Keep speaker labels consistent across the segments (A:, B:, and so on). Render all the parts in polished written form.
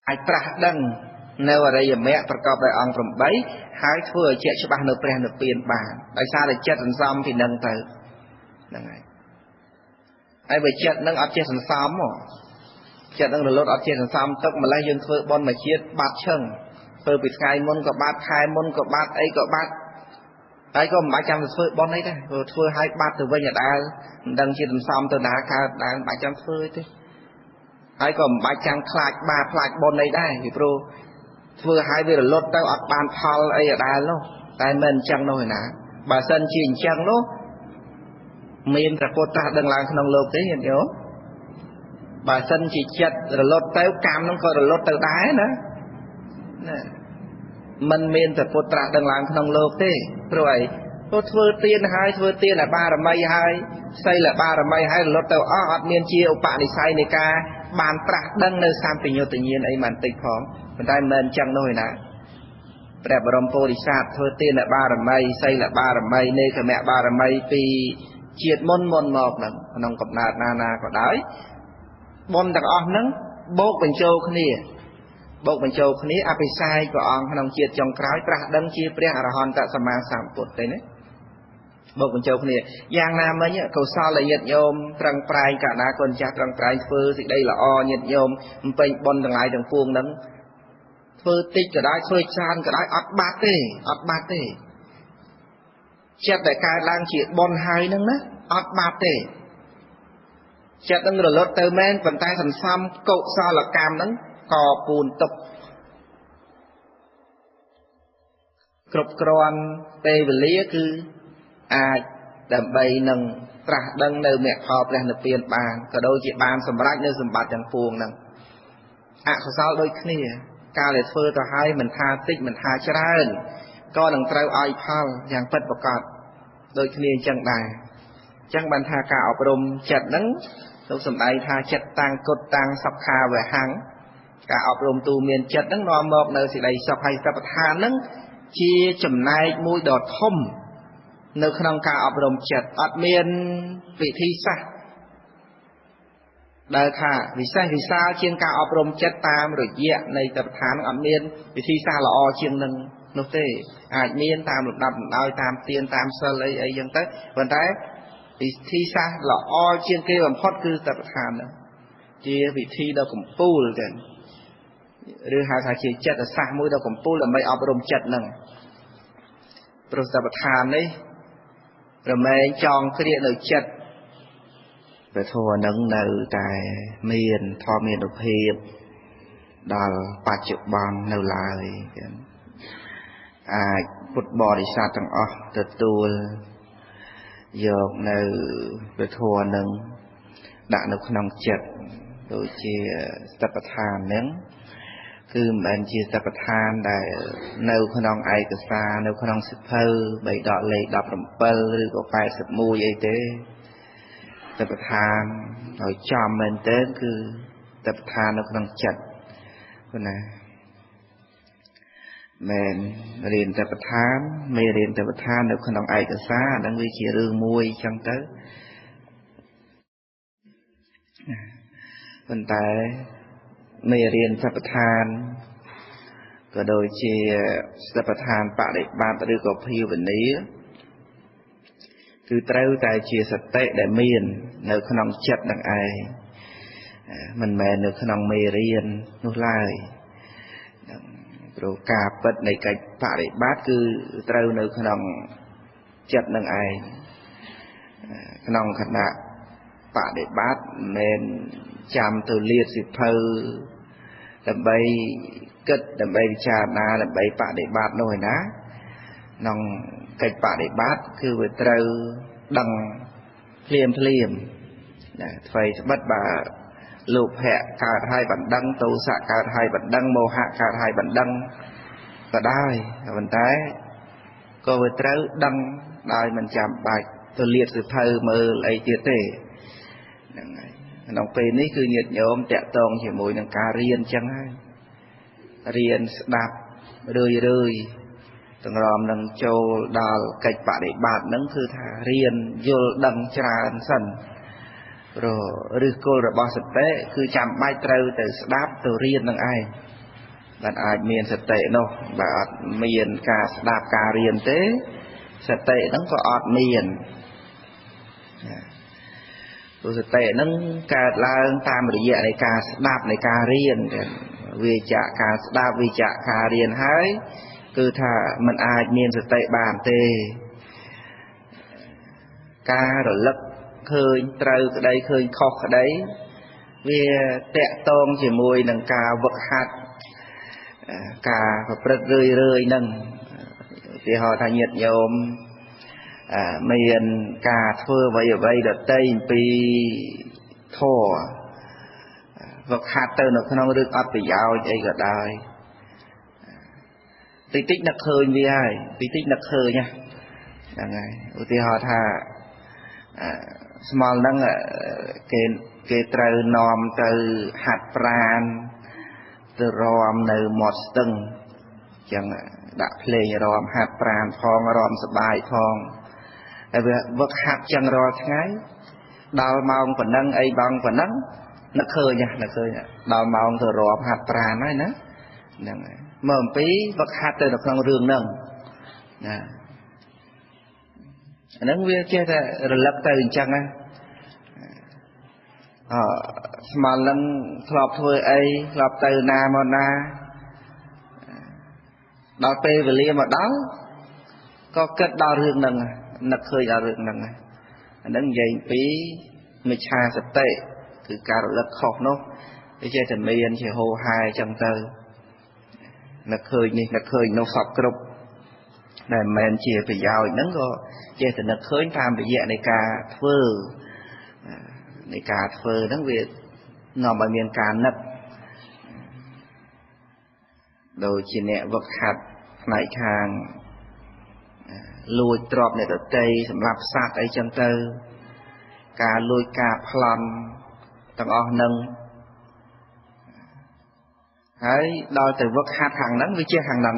A: អាចត្រាស់ដឹងនៅអរិយមគ្គប្រកបដោយអង្គ8ហើយធ្វើឲ្យជាក់ច្បាស់នៅព្រះនិព្វានបានដោយសារតែចិត្តសន្សំពីនឹងទៅហ្នឹងហើយហើយបើចិត្តនឹងអត់ចេះសន្សំចិត្តនឹងរលត់អត់ចេះសន្សំទុកម្លេះយើងធ្វើបុណ្យមួយជាតិបាត់ឈឹងធ្វើពីថ្ងៃមុនក៏បាត់ខែមុនក៏បាត់អីក៏បាត់ហើយក៏មិនបាច់ចាំទៅធ្វើបុណ្យអីដែរព្រោះធ្វើឲ្យបាត់ទៅវិញអដែលមិនដឹងជាសន្សំទៅណាកើតដែរមិនបាច់ចាំធ្វើទេហើយក៏មិនបាច់ចាំខ្លាចបាបខ្លាចបុណ្យអីដែរពីព្រោះធ្វើឲ្យវារលត់ទៅអត់បានផលអីអដែលនោះតែមិនអញ្ចឹងនោះឯណាបើសិនជាអញ្ចឹងនោះមានព្រះពុទ្ធត្រាស់ដឹងឡើងក្នុងលោកទេញាតិញោមបើសិនជាចិត្តរលត់ទៅកម្មនឹងក៏រលត់ទៅដែរណាណាមិនមានព្រះពុទ្ធត្រាស់ដឹងឡើងក្នុងលោកទេព្រោះអីព្រោះធ្វើទានហើយធ្វើទានឲ្យបារមីហើយសីលបារមីហើយរលត់ទៅអស់អត់មានជាឧបនិស្ស័យនៃការបានត្រាស់ដឹងនៅសម្បយុត្តញាណអីមិនតិចផងប៉ុន្តែមិនមែនអញ្ចឹងនោះឯណាព្រះបរមពោធិសត្វធ្វើទានបារមីសីលបារមីនេខមៈបារមីពីជាតិមុនមុនមកហ្នឹងក្នុងកំណើតណាណាក៏ដោយបុណ្យទាំងអស់ហ្នឹងបូកបញ្ចូលគ្នាបូកបញ្ចូលគ្នាអភិសេកព្រះអង្គក្នុងជាតិចុងក្រោយត្រាស់ដឹងជាព្រះអរហន្តសម្មាសម្ពុទ្ធទេណាបូកបញ្ចូលគ្នាយ៉ាងណាមិញកុសលញាតិញោមប្រឹងប្រែងកណ្ដាគុណចាស់ប្រឹងប្រែងធ្វើសេចក្តីល្អញាតិញោមបំពេញបុណ្យទាំងឡាយទាំងពួងហ្នឹងធ្វើតិចក៏ដោយធ្វើច្រើនក៏ដោយអត់បាត់ទេអត់បាត់ទេចិត្តដែលកើតឡើងជាបុណ្យហើយហ្នឹងណាអត់បាត់ទេចិត្តនឹងរលត់ទៅមែនប៉ុន្តែសន្សំកុសលកម្មហ្នឹងកពូនទុកគ្រប់គ្រាន់ពេលវេលាគឺអាចដើម្បីនឹងត្រាស់ដឹងនៅមគ្គផលព្រះនិព្វានបានក៏ដូចជាបានសម្រេចនៅសម្បត្តិទាំងពួងហ្នឹងអកុសលដូចគ្នាកាលដែលធ្វើទៅហើយមិនថាតិចមិនថាច្រើនក៏នឹងត្រូវឲ្យផលយ៉ាងពិតប្រាកដដូចគ្នាអញ្ចឹងដែរអញ្ចឹងបានថាការអប់រំចិត្តហ្នឹងលោកសំដែងថាចិត្តតាំងគុតតាំងសុខាវហੰការអប់រំទូមានចិត្តហ្នឹងនាំមកនៅសេចក្តីសុខហើយសតិប្បដ្ឋានហ្នឹងជាចំណែកមួយដ៏ធំនៅក្នុងការអប់រំចិត្តអត់មានវិធីសាស្ត្រដែលថាវិសេសវិសាលជាងការអប់រំចិត្តតាមរយៈនៃសតិប្បដ្ឋានអត់មានវិធីសាស្ត្រល្អជាងនឹងនោះទេអាចមានតាមលំដាប់លំដោយតាមទានតាមសិលអីអីចឹងទៅប៉ុន្តែវិធីសាស្ត្រល្អជាងគេបំផុតគឺសតិប្បដ្ឋានហ្នឹងជាវិធីដ៏កំពូលចឹងឬហៅថាជាចិត្តសាស្ត្រមួយដ៏កំពូលដើម្បីអប់រំចិត្តហ្នឹងព្រោះសតិប្បដ្ឋាននេះរមែងចងគ្រាកនៅចិត្ត
B: ព្រះធម៌នឹងនៅតែមានធម៌មាននុភាពដល់បច្ចុប្បន្ននៅឡើយអាចពុទ្ធបរិស័ទទាំងអស់ទទួលយកនៅព្រះធម៌នឹងដាក់នៅក្នុងចិត្តដូចជាសតិប្បដ្ឋាននឹងគឺមិនមែនជាសតិប្បដ្ឋានដែលនៅក្នុងឯកសារនៅក្នុងសៀវភៅ3ដកលេខ17ឬក៏81អីទេសតិប្បដ្ឋានឲ្យចំមែនទែនគឺសតិប្បដ្ឋាននៅក្នុងចិត្តព្រោះណាមែនរៀនសតិប្បដ្ឋានមេរៀនសតិប្បដ្ឋាននៅក្នុងឯកសារអាហ្នឹងវាជារឿងមួយចឹងទៅប៉ុន្តែមេរៀនសតិប្បដ្ឋានក៏ដូចជាសតិប្បដ្ឋានបដិបត្តិឬក៏ភាវនាគឺត្រូវតែជាសតិដែលមាននៅក្នុងចិត្តនឹងឯងមិនមែននៅក្នុងមេរៀននោះឡើយព្រោះការពិតនៃកិច្ចបដិបត្តិគឺត្រូវនៅក្នុងចិត្តនឹងឯងក្នុងខណៈបដិបត្តិមិនមែនចាំទៅលាតសិភៅដើម្បីគិតដើម្បីពិចារណាដើម្បីបដិបត្តិនោះឯណាក្នុងកិច្ចបដិបត្តិគឺវាត្រូវដឹងភ្លាមភ្លាមណាថ្វីត្បិតបើលោភៈកើតហើយបណ្ដឹងទោសៈកើតហើយបណ្ដឹងមោហៈកើតហើយបណ្ដឹងក៏ដោយប៉ុន្តែក៏វាត្រូវដឹងដោយមិនចាំបាច់ទៅលាតសិភៅមើលអីទៀតទេហ្នឹងហើយក្នុងពេលនេះគឺញាតិញោមតាក់ទងជាមួយនឹងការរៀនចឹងហើយរៀនស្ដាប់រឿយរឿយទាំងរំនឹងចូលដល់កិច្ចបដិបត្តិហ្នឹងគឺថារៀនយល់ដឹងច្រើនសិនព្រោះឫសគល់របស់សតិគឺចាំបាច់ត្រូវទៅស្ដាប់ទៅរៀននឹងឯង បានអាចមានសតិនោះបើអត់មានការស្ដាប់ការរៀនទេសតិហ្នឹងក៏អត់មានព្រោះសតិហ្នឹងកើតឡើងតាមរយៈនៃការស្ដាប់នៃការរៀនវាចាកការស្ដាប់វាចាកការរៀនហើយគឺថាมันអាចមានសតិបានទេការរលឹកឃើញត្រូវក្តីឃើញខុសក្តីវាតកតងជាមួយនឹងការវឹកហាត់ការប្រព្រឹត្តរឿយរឿយហ្នឹងឧទាហរណ៍ថាញាតិញោមមានការធ្វើអ្វីអ្វីដទៃអំពីធម៌វឹកហាត់ទៅនៅក្នុងរឿងអត់ប្រយោជន៍អីក៏ដោយតិចតិចនឹកឃើញវាហើយតិចតិចនឹកឃើញហ្នឹងហើយឧទាហរណ៍ថាស្មល់ហ្នឹងគេត្រូវនាំទៅហាត់ប្រានទៅរំនៅមាត់ស្ទឹងអញ្ចឹងដាក់ភ្លេងរំហាត់ប្រានផងរំសបាយផងហើយវាវឹកហាត់ចឹងរាល់ថ្ងៃដល់ម៉ោងប៉ុណ្ណឹងអីបងប៉ុណ្ណឹងនឹកឃើញនឹកឃើញដល់ម៉ោងទៅរំហាត់ប្រានហើយណាហ្នឹងហើយមកអំពីវឹកហាត់ទៅនៅក្នុងរឿងហ្នឹងណាអាហ្នឹងវាចេះតែរលឹកទៅអញ្ចឹងណាអស្មល់នឹងធ្លាប់ធ្វើអីធ្លាប់ទៅណាមកណាដល់ពេលវេលាមកដល់ក៏គិតដល់រឿងហ្នឹងនឹកឃើញដល់រឿងហ្នឹងអាហ្នឹងនិយាយពីមិច្ឆាសតិគឺការរលឹកខុសនោះវាចេះតែមានជាហោហែអញ្ចឹងទៅនឹកឃើញនេះនឹកឃើញនោះសពគ្រប់ដែលមិនមែនជាប្រយោជន៍ហ្នឹងក៏ចេះតែនឹកឃើញតាមរយៈនៃការធ្វើនៃការធ្វើហ្នឹងវានាំឲ្យមានការនឹកដូចជាអ្នកវឹកហាត់ផ្នែកខាងលួចទ្រព្យអ្នកដទៃសម្រាប់សត្វអីចឹងទៅការលួចការប្លន់ទាំងអស់ហ្នឹងហើយដល់ទៅវឹកហាត់ខាងហ្នឹងវាចេះខាងហ្នឹង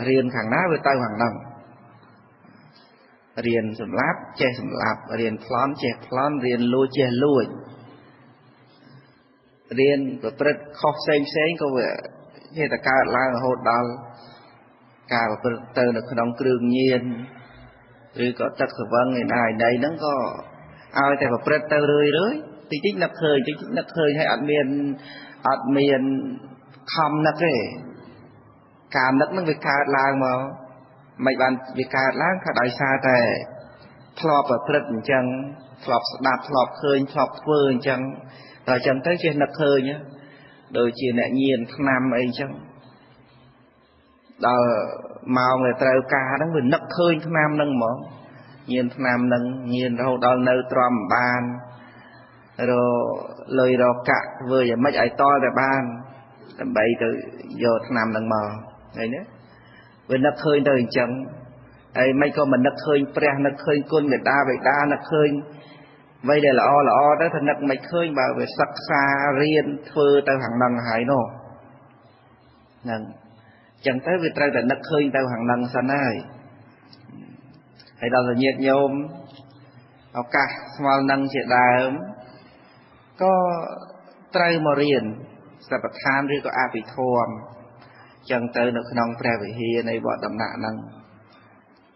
B: រៀនខាងណាវាទៅខាងហ្នឹងរៀនសម្លាប់ចេះសម្លាប់រៀនប្លន់ចេះប្លន់រៀនលួចចេះលួចរៀនប្រព្រឹត្តខុសផ្សេងផ្សេងក៏វាចេះតែកើតឡើងរហូតដល់ការប្រព្រឹត្តទៅនៅក្នុងគ្រឿងញៀនឬក៏ទឹកស្រវឹងឯណាឯណីហ្នឹងក៏ឲ្យតែប្រព្រឹត្តទៅរឿយរឿយតិចតិចនឹកឃើញតិចតិចនឹកឃើញហើយអត់មានខំនឹកទេការនឹកហ្នឹងវាកើតឡើងមកមិនបានវាកើតឡើងក៏ដោយសារតែធ្លាប់ប្រព្រឹត្តអញ្ចឹងធ្លាប់ស្ដាប់ធ្លាប់ឃើញធ្លាប់ធ្វើអញ្ចឹងដល់អញ្ចឹងទៅចេះនឹកឃើញដូចជាអ្នកញៀនថ្នាំអីអញ្ចឹងដល់ម៉ោងដែលត្រូវការហ្នឹងវានឹកឃើញថ្នាំហ្នឹងហ្មងញៀនថ្នាំហ្នឹងញៀនរហូតដល់នៅទ្រាំបានរលុយរកាក់ធ្វើយ៉ាងម៉េចឲ្យតតែបានដើម្បីទៅយកថ្នាំហ្នឹងមកឃើញទេវានឹកឃើញទៅអញ្ចឹងហើយមិនក៏មិននឹកឃើញព្រះនឹកឃើញគុណមេដាបេដានឹកឃើញអ្វីដែលល្អល្អទៅថានឹកមិនឃើញបើវាសិក្សារៀនធ្វើទៅខាងហ្នឹងហើយនោះហ្នឹងអញ្ចឹងទៅវាត្រូវតែនឹកឃើញទៅខាងហ្នឹងសិនហើយហើយដល់ញាតិញោមឱកាសស្មល់នឹងជាដើមក៏ត្រូវមករៀនសតិប្បដ្ឋានឬក៏អភិធម្មចឹងទៅនៅក្នុងព្រះវិហារនៃវត្តដំណាក់ហ្នឹង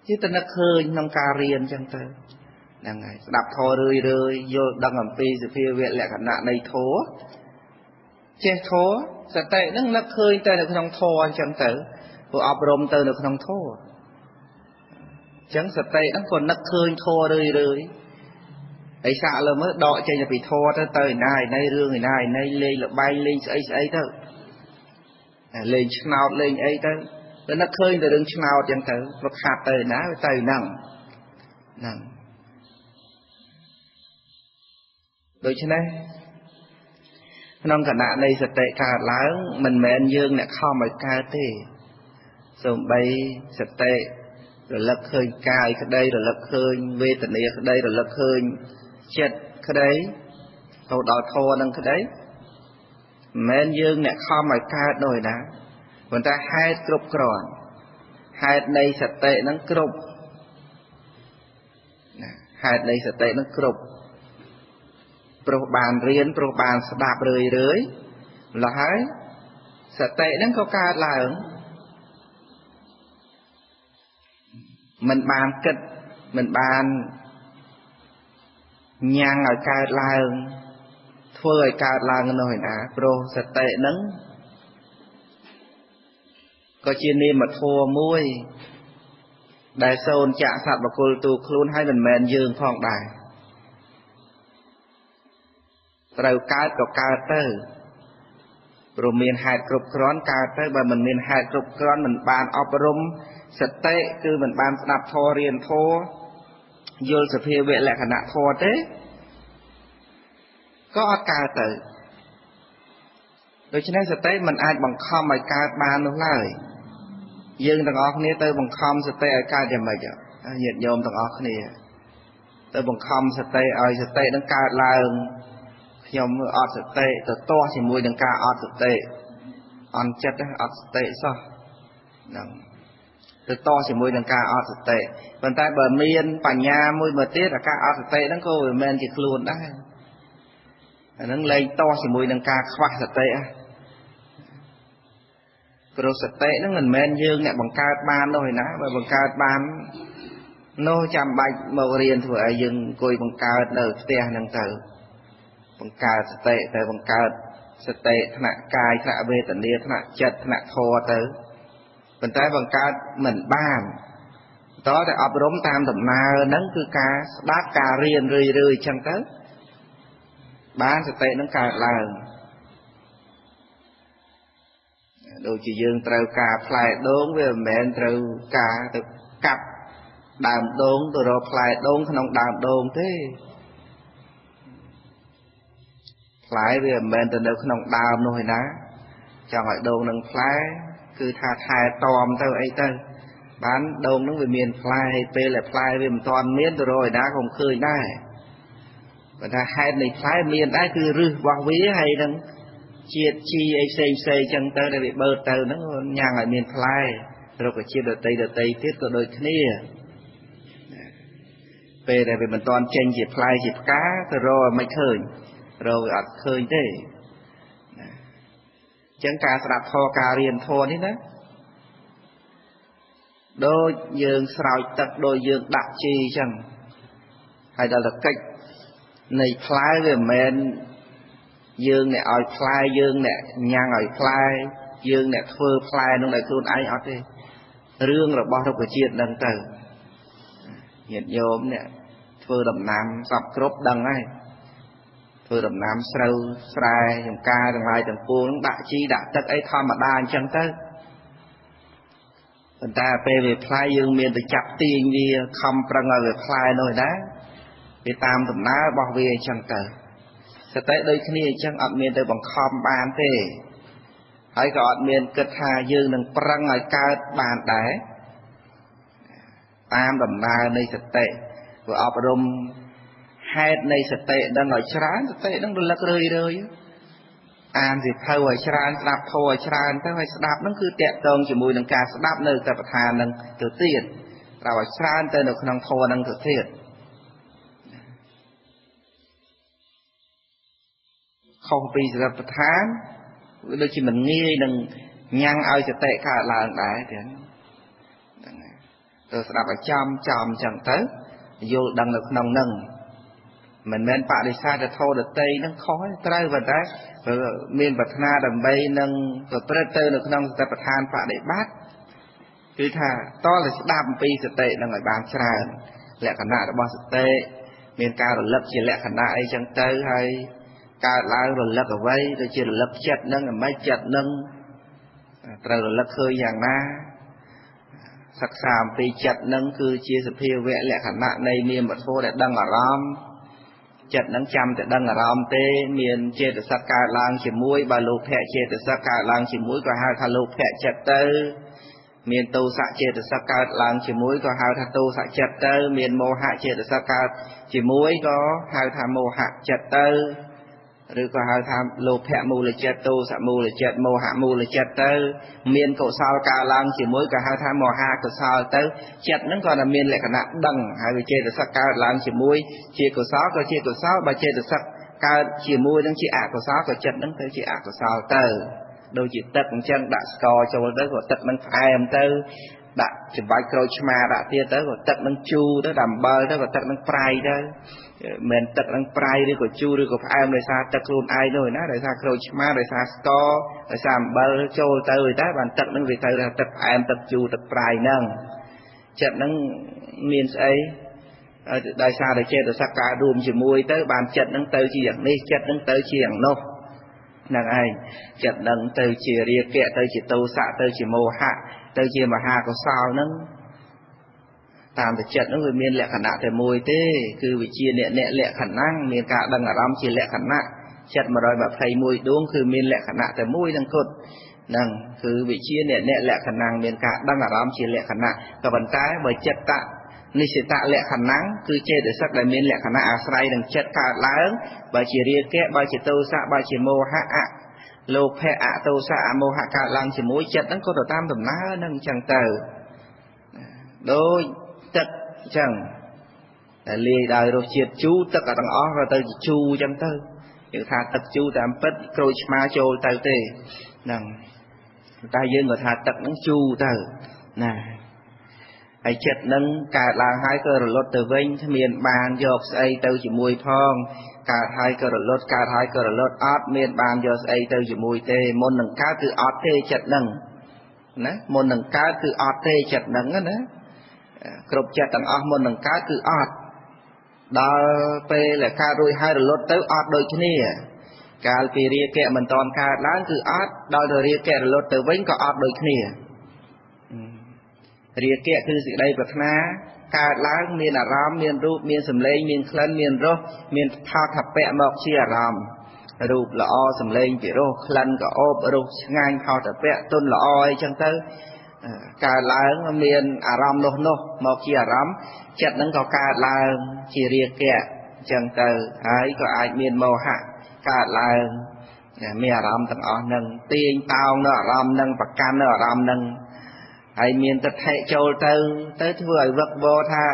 B: ជាទៅនឹកឃើញក្នុងការរៀនចឹងទៅហ្នឹងហើយស្ដាប់ធម៌រឿយរឿយយល់ដឹងអំពីសភាវៈលក្ខណៈនៃធម៌ចេះធម៌សតិហ្នឹងនឹកឃើញតែនៅក្នុងធម៌អញ្ចឹងទៅព្រោះអប់រំទៅនៅក្នុងធម៌អញ្ចឹងសតិហ្នឹងក៏នឹកឃើញធម៌រឿយរឿយហើយសាកលើមើលដកចេញពីធម៌ទៅទៅឯណាឯណីរឿងឯណាឯណីលេងល្បែងលេងស្អីស្អីទៅលេងឆ្នោតលេងអីទៅទៅនឹកឃើញតែរឿងឆ្នោតចឹងទៅវឹកហាត់ទៅណាវាទៅហ្នឹងហ្នឹងដូច្នេះក្នុងគណៈនៃសតិកើតឡើងមិនមែនយើងអ្នកខំឲ្យកើតទេសូម្បីសតិរលឹកឃើញកាយក្តីរលឹកឃើញវេទនាក្តីរលឹកឃើញចិត្តក្តីទៅដល់ធម៌នឹងក្តីមិនមែនយើងអ្នកខំឲ្យកើតនោះឯណាប៉ុន្តែហេតុគ្រប់គ្រាន់ហេតុនៃសតិនឹងគ្រប់ណាហេតុនៃសតិនឹងគ្រប់ព្រោះបានរៀនព្រោះបានស្ដាប់រឿយរឿយម្ល៉េះហើយ
A: សតិហ្នឹងក៏កើតឡើងមិនបានគិតមិនបានញ៉ាំងឲ្យកើតឡើងធ្វើឲ្យកើតឡើងនោះឯណាព្រោះសតិហ្នឹងក៏ជានាមធម៌មួយដែលសូន្យចាក់សត្វបុគ្គលទូខ្លួនហើយមិនមែនយើងផងដែរត្រូវកើតក៏កើតទៅព្រោះមានហេតុគ្រប់គ្រាន់កើតទៅបើមិនមានហេតុគ្រប់គ្រាន់មិនបានអប់រំសតិគឺមិនបានស្ដាប់ធម៌រៀនធម៌យល់សភាវៈលក្ខណៈធម៌ទេក៏អត់កើតទៅដូច្នេះសតិមិនអាចបង្ខំឲ្យកើតបាននោះឡើយយើងទាំងអស់គ្នាទៅបង្ខំសតិឲ្យកើតយ៉ាងម៉េចញាតិញោមទាំងអស់គ្នាទៅបង្ខំសតិឲ្យសតិនឹងកើតឡើងខ្ញុំអត់សតិទៅទាស់ជាមួយនឹងការអត់សតិអន់ចិត្តអត់សតិសោះហ្នឹងទៅតជាមួយនឹងការអត់សតិប៉ុន្តែបើមានបញ្ញាមួយមកទៀតអាការអត់សតិហ្នឹងក៏វាមិនមែនជាខ្លួនដែរអាហ្នឹងលែងតជាមួយនឹងការខ្វះសតិព្រោះសតិហ្នឹងមិនមែនយើងអ្នកបង្កើតបាននោះឯណាបើបង្កើតបាននោះចាំបាច់មករៀនធ្វើឲ្យយើងអង្គុយបង្កើតនៅផ្ទះហ្នឹងទៅបង្កើតសតិទៅបង្កើតសតិថ្នាក់កាយថ្នាក់វេទនាថ្នាក់ចិត្តថ្នាក់ធម៌ទៅប៉ុន្តែបង្កើតមិនបានតតែអប់រំតាមដំណើរហ្នឹងគឺការស្ដាប់ការរៀនរឿយៗអញ្ចឹងទៅបានសតិហ្នឹងកើតឡើងដូចជាយើងត្រូវការផ្លែដូងវាមិនមែនត្រូវការទៅកាប់ដើមដូងទៅរកផ្លែដូងក្នុងដើមដូងទេផ្លែវាមិនមែនទៅនៅក្នុងដើមនោះឯណាចង់ឲ្យដូងនឹងផ្លែគឺថាថែទាំទៅអីទៅបានដូងនឹងវាមានផ្លែហើយពេលដែលផ្លែវាមិនទាន់មានទៅរកឯណាក៏មិនឃើញដែរប៉ុន្តែហេតុនៃផ្លែមានដែរគឺឫសរបស់វាហើយនឹងជាតិជីអីផ្សេងផ្សេងចឹងទៅដែលវាបឺតទៅហ្នឹងញ៉ាំងឲ្យមានផ្លែរុក្ខជាតិដតីទៀតក៏ដូចគ្នាពេលដែលវាមិនទាន់ចេញជាផ្លែជាផ្កាទៅរកឲ្យមិនឃើញរកវាអត់ឃើញទេណាចឹងការស្ដាប់ធម៌ការរៀនធម៌នេះណាដូចយើងស្រោចទឹកដូចយើងដាក់ជីចឹងហើយដល់តែកិច្ចនៃផ្លែវាមិនមែនយើងអ្នកឲ្យផ្លែយើងអ្នកញ៉ាំងឲ្យផ្លែយើងអ្នកធ្វើផ្លែនោះដោយខ្លួនឯងអត់ទេរឿងរបស់រុក្ខជាតិហ្នឹងទៅញាតិញោមអ្នកធ្វើដំណាំសពគ្រប់ដឹងហើយធ្វើដំណាំស្រូវស្រែចំការទាំងឡាយទាំងពួងដាក់ជីដាក់ទឹកអីធម្មតាអញ្ចឹងទៅប៉ុន្តែពេលវាផ្លែយើងមានទៅចាប់ទាញវាខំប្រឹងឲ្យវាផ្លែនោះឯណាវាតាមដំណើររបស់វាអញ្ចឹងទៅសតិដូចគ្នាអញ្ចឹងអត់មានទៅបង្ខំបានទេហើយក៏អត់មានគិតថាយើងនឹងប្រឹងឲ្យកើតបានដែរតាមដំណើរនៃសតិវាអប់រំហេតុនៃសតិដឹងឲ្យច្រើនសតិនឹងរលឹករឿយរឿយអានសៀវភៅឲ្យច្រើនស្ដាប់ធម៌ឲ្យច្រើនទៅហើយស្ដាប់នឹងគឺតាក់ទងជាមួយនឹងការស្ដាប់នៅសតិប្បដ្ឋាននឹងទៅទៀតត្រូវឲ្យច្រើនទៅនៅក្នុងធម៌នឹងទៅទៀតខុសពីសតិប្បដ្ឋានវាដូចជាមិនងាយនឹងញ៉ាំងឲ្យសតិកើតឡើងដែរទាំងហ្នឹងទៅស្ដាប់ឲ្យចំចំចឹងទៅយល់ដឹងនៅក្នុងនឹងមិនមែនបដិសេធធម៌ដតីនឹងខុសទេត្រូវប៉ុន្តែមានប្រាថ្នាដើម្បីនឹងប្រព្រឹត្តទៅនៅក្នុងសតិប្បដ្ឋានបដិបត្តិគឺថាតតែស្ដាប់អំពីសតិនឹងឲ្យបានច្រើនលក្ខណៈរបស់សតិមានការរលឹកជាលក្ខណៈអីចឹងទៅហើយកើតឡើងរលឹកអ្វីដូចជារលឹកចិត្តនឹងអាម៉េចចិត្តនឹងត្រូវរលឹកឃើញយ៉ាងណាសិក្សាអំពីចិត្តនឹងគឺជាសភាវៈលក្ខណៈនៃនាមធម៌ដែលដឹងអារម្មណ៍ចិត្តនឹងចាំតែដឹងអារម្មណ៍ទេមានចេតសិកកើតឡើងជាមួយបើលោភៈចេតសិកកើតឡើងជាមួយក៏ហៅថាលោភៈចិត្តទៅមានទោសៈចេតសិកកើតឡើងជាមួយក៏ហៅថាទោសៈចិត្តទៅមានមោហៈចេតសិកកើតជាមួយក៏ហៅថាមោហៈចិត្តទៅឬក៏ហៅថាលោភៈមូលចិត្តទោសៈមូលចិត្តមោហៈមូលចិត្តទៅមានកុសលកើតឡើងជាមួយក៏ហៅថាមហាកុសលទៅចិត្តហ្នឹងក៏តែមានលក្ខណៈដឹងហើយវាចេតសិកកើតឡើងជាមួយជាកុសលក៏ជាកុសលបើចេតសិកកើតជាមួយនឹងជាអកុសលក៏ចិត្តហ្នឹងទៅជាអកុសលទៅ ដូចជាទឹកអញ្ចឹងដាក់ស្ករចូលទៅក៏ទឹកនឹងផ្អែមទៅដាក់ច្បាច់ក្រូចឆ្មាដាក់ទៀតទៅក៏ទឹកនឹងជូរទៅដាក់អំបិលទៅក៏ទឹកនឹងប្រៃទៅមិនទឹកនឹងប្រៃឬក៏ជូរឬក៏ផ្អែមដោយសារទឹកខ្លួនឯងនោះណាដោយសារក្រូចឆ្មាដោយសារស្ករដោយសារអំបិលចូលទៅឯតែបានទឹកនឹងវាទៅថាទឹកផ្អែមទឹកជូរទឹកប្រៃហ្នឹងចិត្តហ្នឹងមានស្អីដោយសារតែចេតសិកកើតរួមជាមួយទៅបានចិត្តហ្នឹងទៅជាយ៉ាងនេះចិត្តហ្នឹងទៅជាយ៉ាងនោះហ្នឹងឯងចិត្តហ្នឹងទៅជារាគៈទៅជាទោសៈទៅជាមោហៈទៅជាមហាកុសលហ្នឹងតាមតែចិត្តហ្នឹងវាមានលក្ខណៈតែមួយទេគឺវិជាអ្នកអ្នកលក្ខណៈមានការដឹងអារម្មណ៍ជាលក្ខណៈចិត្ត121ដួងគឺមានលក្ខណៈតែមួយនឹងគត់ហ្នឹងគឺវិជាអ្នកអ្នកលក្ខណៈមានការដឹងអារម្មណ៍ជាលក្ខណៈក៏ប៉ុន្តែបើចិត្តតនិសិតលក្ខណៈគឺចេតសិកដែលមានលក្ខណៈអាស្រ័យនឹងចិត្តកើតឡើងបើជារាគៈបើជាទោសៈបើជាមោហៈអលោភៈអទោសៈអមោហៈកើតឡើងជាមួយចិត្តហ្នឹងក៏ទៅតាមដំណើរហ្នឹងអញ្ចឹងទៅដូចទឹកអញ្ចឹងតែលាយដោយរសជាតិជូរទឹកទាំងអស់ក៏ទៅជាជូរអញ្ចឹងទៅយើងថាទឹកជូរតាមពិតក្រូចឆ្មាចូលទៅទេហ្នឹងតែយើងក៏ថាទឹកហ្នឹងជូរទៅណាហើយចិត្តនឹងកើតឡើងហើយក៏រលត់ទៅវិញគ្មានបានយកស្អីទៅជាមួយផងកើតហើយក៏រលត់កើតហើយក៏រលត់អត់មានបានយកស្អីទៅជាមួយទេមុននឹងកើតគឺអត់ទេចិត្តនឹងណាមុននឹងកើតគឺអត់ទេចិត្តនឹងណាគ្រប់ចិត្តទាំងអស់មុននឹងកើតគឺអត់ដល់ពេលដែលកើតរួចហើយរលត់ទៅអត់ដូចគ្នាកាលពីរាគៈមិនតាន់កើតឡើងគឺអត់ដល់ទៅរាគៈរលត់ទៅវិញក៏អត់ដូចគ្នារាគៈគឺសេចក្តីប្រាថ្នាកើតឡើងមានអារម្មណ៍មានរូបមានសម្លេងមានក្លិនមានរសមានផោថពៈមកជាអារម្មណ៍រូបល្អសម្លេងពិរោះក្លិនក៏អូបរសឆ្ងាញ់ផោថពៈទុនល្អអីចឹងទៅកើតឡើងមានអារម្មណ៍នោះនោះមកជាអារម្មណ៍ចិត្តហ្នឹងក៏កើតឡើងជារាគៈចឹងទៅហើយក៏អាចមានមោហៈកើតឡើងមានអារម្មណ៍ទាំងអស់ហ្នឹងទាញតោងនៅអារម្មណ៍ហ្នឹងប្រកាន់នៅអារម្មណ៍ហ្នឹងហើយមានទិដ្ឋិចូលទៅទៅធ្វើឲ្យវឹកវរថា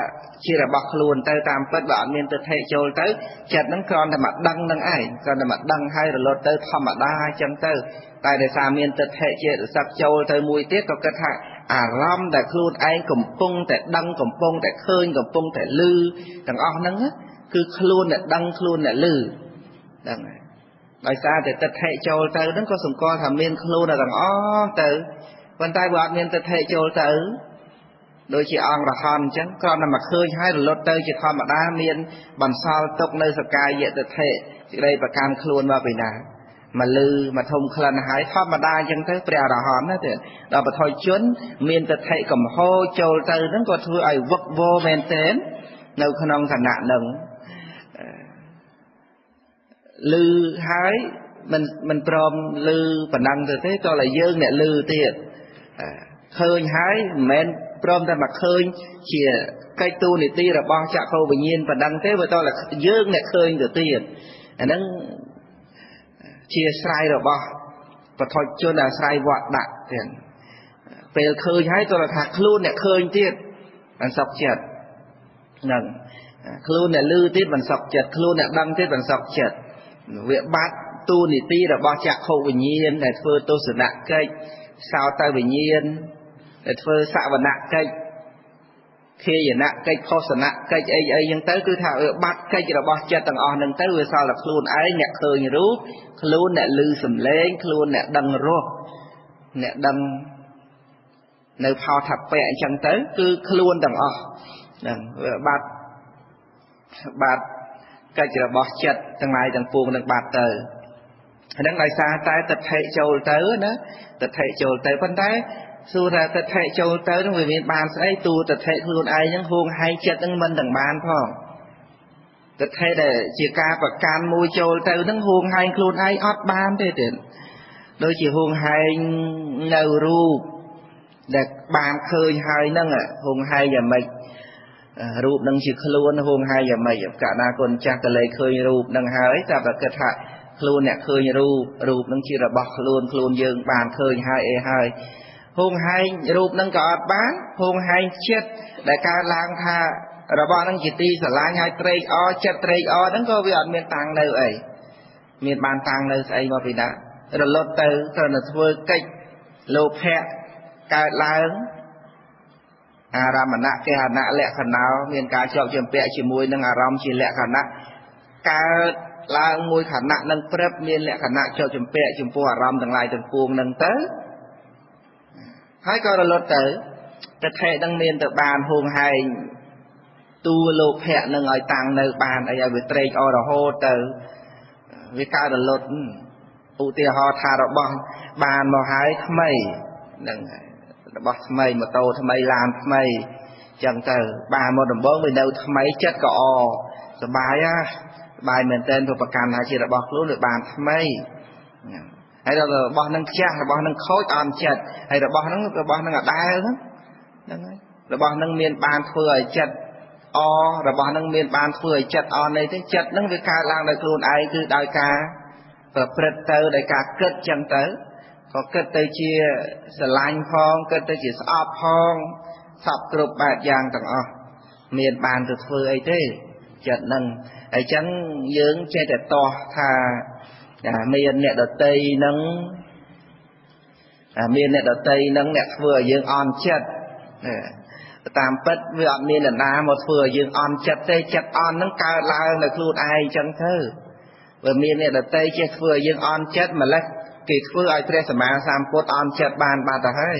A: ជារបស់ខ្លួនទៅតាមពិតបើអត់មានទិដ្ឋិចូលទៅចិត្តហ្នឹងគ្រាន់តែមកដឹងនឹងឯងគ្រាន់តែមកដឹងហើយរលត់ទៅធម្មតាអញ្ចឹងទៅតែដោយសារមានទិដ្ឋិចេតសិកចូលទៅមួយទៀតក៏គិតថាអារម្មណ៍ដែលខ្លួនឯងកំពុងតែដឹងកំពុងតែឃើញកំពុងតែឮទាំងអស់ហ្នឹងគឺខ្លួនអ្នកដឹងខ្លួនអ្នកឮហ្នឹងហើយដោយសារតែទិដ្ឋិចូលទៅហ្នឹងក៏សម្គាល់ថាមានខ្លួនទាំងអស់ទៅប៉ុន្តែបើអត់មានទិដ្ឋិចូលទៅដូចជាអង្គរហន្តអញ្ចឹងគ្រាន់តែមកឃើញហើយរលត់ទៅជាធម្មតាមានបន្សល់ទុកនៅសកាយទិដ្ឋិសេចក្តីប្រកាន់ខ្លួនមកពីណាមកលឺមកធំក្លិនហើយធម្មតាអញ្ចឹងទៅព្រះអរហន្តណាទេដល់បឋមជនមានទិដ្ឋិកំហោចូលទៅហ្នឹងក៏ធ្វើឲ្យវឹកវរមែនទែននៅក្នុងឋានៈហ្នឹងលឺហើយមិនព្រមលឺប៉ុណ្ណឹងទៅទេតោះតែយើងអ្នកលឺទៀតឃើញហើយមិនមែនព្រមតែមកឃើញជាកិច្ចទូនីតិរបស់ចក្ខុវិញ្ញាណប៉ុណ្ណឹងទេបើតោះតែយើងអ្នកឃើញទៅទៀតអាហ្នឹងជាស្រ័យរបស់បឋមជនអាស្រ័យវត្តដាក់ទៀតពេលឃើញហើយតោះថាខ្លួនអ្នកឃើញទៀតមិនសុខចិត្តហ្នឹងខ្លួនអ្នកលឺទៀតមិនសុខចិត្តខ្លួនអ្នកដឹងទៀតមិនសុខចិត្តវាបាត់ទូនីតិរបស់ចក្ខុវិញ្ញាណដែលធ្វើទស្សនកិច្ចសោតវិញ្ញាណដែលធ្វើសវនកិច្ចខេយនកិច្ចផុសនកិច្ចអីអីចឹងទៅគឺថាវាបាត់កិច្ចរបស់ចិត្តទាំងអស់ហ្នឹងទៅវាសល់តែខ្លួនឯងអ្នកឃើញរូបខ្លួនអ្នកឮសំឡេងខ្លួនអ្នកដឹងរសអ្នកដឹងនៅផោថពៈអញ្ចឹងទៅគឺខ្លួនទាំងអស់ហ្នឹងវាបាត់កិច្ចរបស់ចិត្តទាំងឡាយទាំងពួងនឹងបាត់ទៅហ្នឹងដោយសារតែទិដ្ឋិចូលទៅណាទិដ្ឋិចូលទៅប៉ុន្តែសួរថាទិដ្ឋិចូលទៅនឹងវាមានបានស្អីទូទិដ្ឋិខ្លួនឯងហ្នឹងហួងហែងចិត្តហ្នឹងមិនទាំងបានផងទិដ្ឋិដែលជាការប្រកាន់មួយចូលទៅហ្នឹងហួងហែងខ្លួនឯងអត់បានទេទៀតដូចជាហួងហែងនៅរូបដែលបានឃើញហើយហ្នឹងហួងហែងយ៉ាងម៉េចរូបនឹងជាខ្លួនហួងហែងយ៉ាងម៉េចកាលណាគុណចាស់តលេឃើញរូបនឹងហើយតែប្រគិតថាខ្លួនអ្នកឃើញរូបរូបនឹងជារបស់ខ្លួនខ្លួនយើងបានឃើញហើយអីហើយហួងហែងរូបនឹងក៏អត់បានហួងហែងចិត្តដែលកើតឡើងថារបស់នឹងជាទីស្រឡាញ់ហើយត្រេកអរចិត្តត្រេកអរហ្នឹងក៏វាអត់មានតាំងនៅអីមានបានតាំងនៅស្អីមកពីណា រលត់ទៅគ្រាន់តែធ្វើកិច្ចលោភៈកើតឡើងអារម្មណៈគេហណៈលក្ខណៈមានការជាប់ជំពាក់ជាមួយនឹងអារម្មណ៍ជាលក្ខណៈកើតឡើងមួយខណៈនឹងព្រឹបមានលក្ខណៈជាប់ជំពាក់ចំពោះអារម្មណ៍ទាំងឡាយទាំងពួងនឹងទៅហើយក៏រលត់ទៅទិដ្ឋិនឹងមានទៅបានហួងហែងតួលោភៈនឹងឲ្យតាំងនៅបានអីឲ្យវាត្រេកអររហូតទៅវាកើតរលត់ឧទាហរណ៍ថារបស់បានមកហើយថ្មីហ្នឹងរបស់ថ្មីម៉ូតូថ្មីឡានថ្មីចឹងទៅបានមកដំបូងវានៅថ្មីចិត្តក៏អសប្បាយណាសប្បាយមែនទែនព្រោះប្រកាន់ថាជារបស់ខ្លួនវាបានថ្មីហើយដល់របស់នឹងខ្ជះរបស់នឹងខូចអន់ចិត្តហើយរបស់នឹងអដែលហ្នឹងហើយរបស់នឹងមានបានធ្វើឲ្យចិត្តអរបស់នឹងមានបានធ្វើឲ្យចិត្តអន់អីទេចិត្តនឹងវាកើតឡើងដោយខ្លួនឯងគឺដោយការប្រព្រឹត្តទៅដោយការគិតចឹងទៅក៏គិតទៅជាស្រឡាញ់ផងគិតទៅជាស្អប់ផងសពគ្រប់បែបយ៉ាងទាំងអស់មានបានទៅធ្វើអីទេចិត្តនឹងហើយចឹងយើងចេះតែតោះថាមានអ្នកដតីនឹងមានអ្នកដតីនឹងអ្នកធ្វើឲ្យយើងអន់ចិត្តតាមពិតវាអត់មានអ្នកណាមកធ្វើឲ្យយើងអន់ចិត្តទេចិត្តអន់នឹងកើតឡើងនៅខ្លួនឯងចឹងទៅបើមានអ្នកដតីចេះធ្វើឲ្យយើងអន់ចិត្តម្ល៉េះគេធ្វើឲ្យព្រះសម្មាសម្ពុទ្ធអន់ចិត្តបានបាត់ទៅហើយ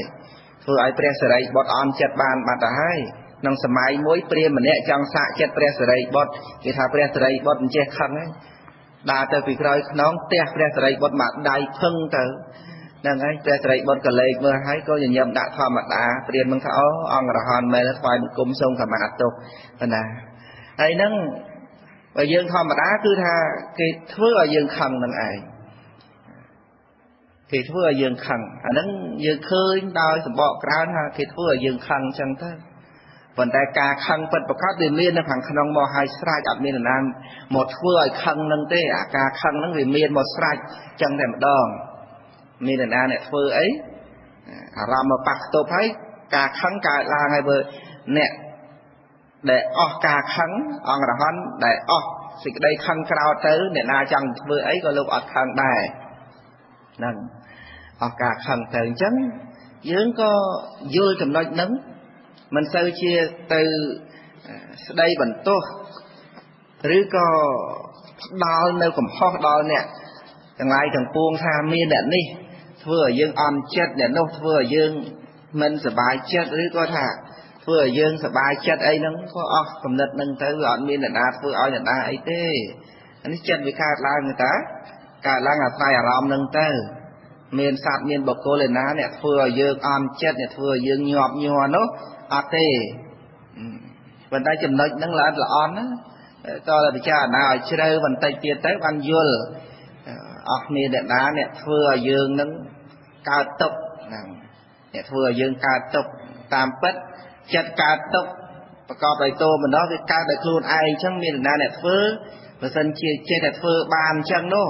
A: ធ្វើឲ្យព្រះសិរីបុត្រអន់ចិត្តបានបាត់ទៅហើយក្នុងសម័យមួយព្រាហ្មណ៍ម្នាក់ចង់សាកចិត្តព្រះសិរីបុត្រគេថាព្រះសិរីបុត្រមិនចេះខឹងទេដើរទៅពីក្រោយខ្នងផ្ទះព្រះសិរីបុត្រមកដៃភឹងទៅហ្នឹងហើយព្រះសិរីបុត្រក៏លេខមើលហើយក៏ញញឹមដាក់ធម្មតាព្រាហ្មណ៍នឹងថាអូអង្គរហន្តមែនថ្វាយបង្គំសូមខមាទោសណាហើយហ្នឹងបើយើងធម្មតាគឺថាគេធ្វើឲ្យយើងខឹងនឹងឯងគេធ្វើឲ្យយើងខឹងអាហ្នឹងយើងឃើញដោយសម្បកក្រៅថាគេធ្វើឲ្យយើងខឹងចឹងទៅប៉ុន្តែការខឹងពិតប្រាកដវាមាននៅខាងក្នុងមកហើយស្រេចអត់មាននរណាមកធ្វើឲ្យខឹងនឹងទេអាការខឹងហ្នឹងវាមានមកស្រេចចឹងតែម្ដងមាននរណាអ្នកធ្វើអីអារម្មណ៍មកប៉ះខ្ទប់ហើយការខឹងកើតឡើងហើយបើអ្នកដែលអស់ការខឹងអង្គរហន្តដែលអស់សេចក្តីខឹងក្រោធទៅអ្នកណាចង់ធ្វើអីក៏លោកអត់ខឹងដែរហ្នឹងអស់ការខឹងទៅអញ្ចឹងយើងក៏យល់ចំណុចហ្នឹងមិនសូវជាទៅស្ដីបន្ទោសឬក៏ផ្ដល់នៅកំហុសដល់អ្នកទាំងឡាយទាំងពួងថាមានអ្នកនេះធ្វើឲ្យយើងអន់ចិត្តអ្នកនោះធ្វើឲ្យយើងមិនសប្បាយចិត្តឬក៏ថាធ្វើឲ្យយើងសប្បាយចិត្តអីហ្នឹងក៏អស់គំនិតហ្នឹងទៅវាអត់មានអ្នកណាធ្វើឲ្យអ្នកណាអីទេអានេះចិត្តវាកើតឡើងតាកើតឡើងអាស្រ័យអារម្មណ៍ហ្នឹងទៅមានសត្វមានបុគ្គលឯណាអ្នកធ្វើឲ្យយើងអន់ចិត្តអ្នកធ្វើឲ្យយើងញាប់ញ័រនោះអត់ទេប៉ុន្តែចំណុចហ្នឹងល្អិតល្អន់ណាតើពិចារណាឲ្យជ្រៅបន្តិចទៀតទៅបានយល់អស់មានអ្នកណាអ្នកធ្វើឲ្យយើងហ្នឹងកើតទុក្ខហ្នឹងអ្នកធ្វើឲ្យយើងកើតទុក្ខតាមពិតចិត្តកើតទុក្ខប្រកបដោយទោមនស្សវាកើតដោយខ្លួនឯងអញ្ចឹងមានអ្នកណាអ្នកធ្វើបើសិនជាចេះតែធ្វើបានអញ្ចឹងនោះ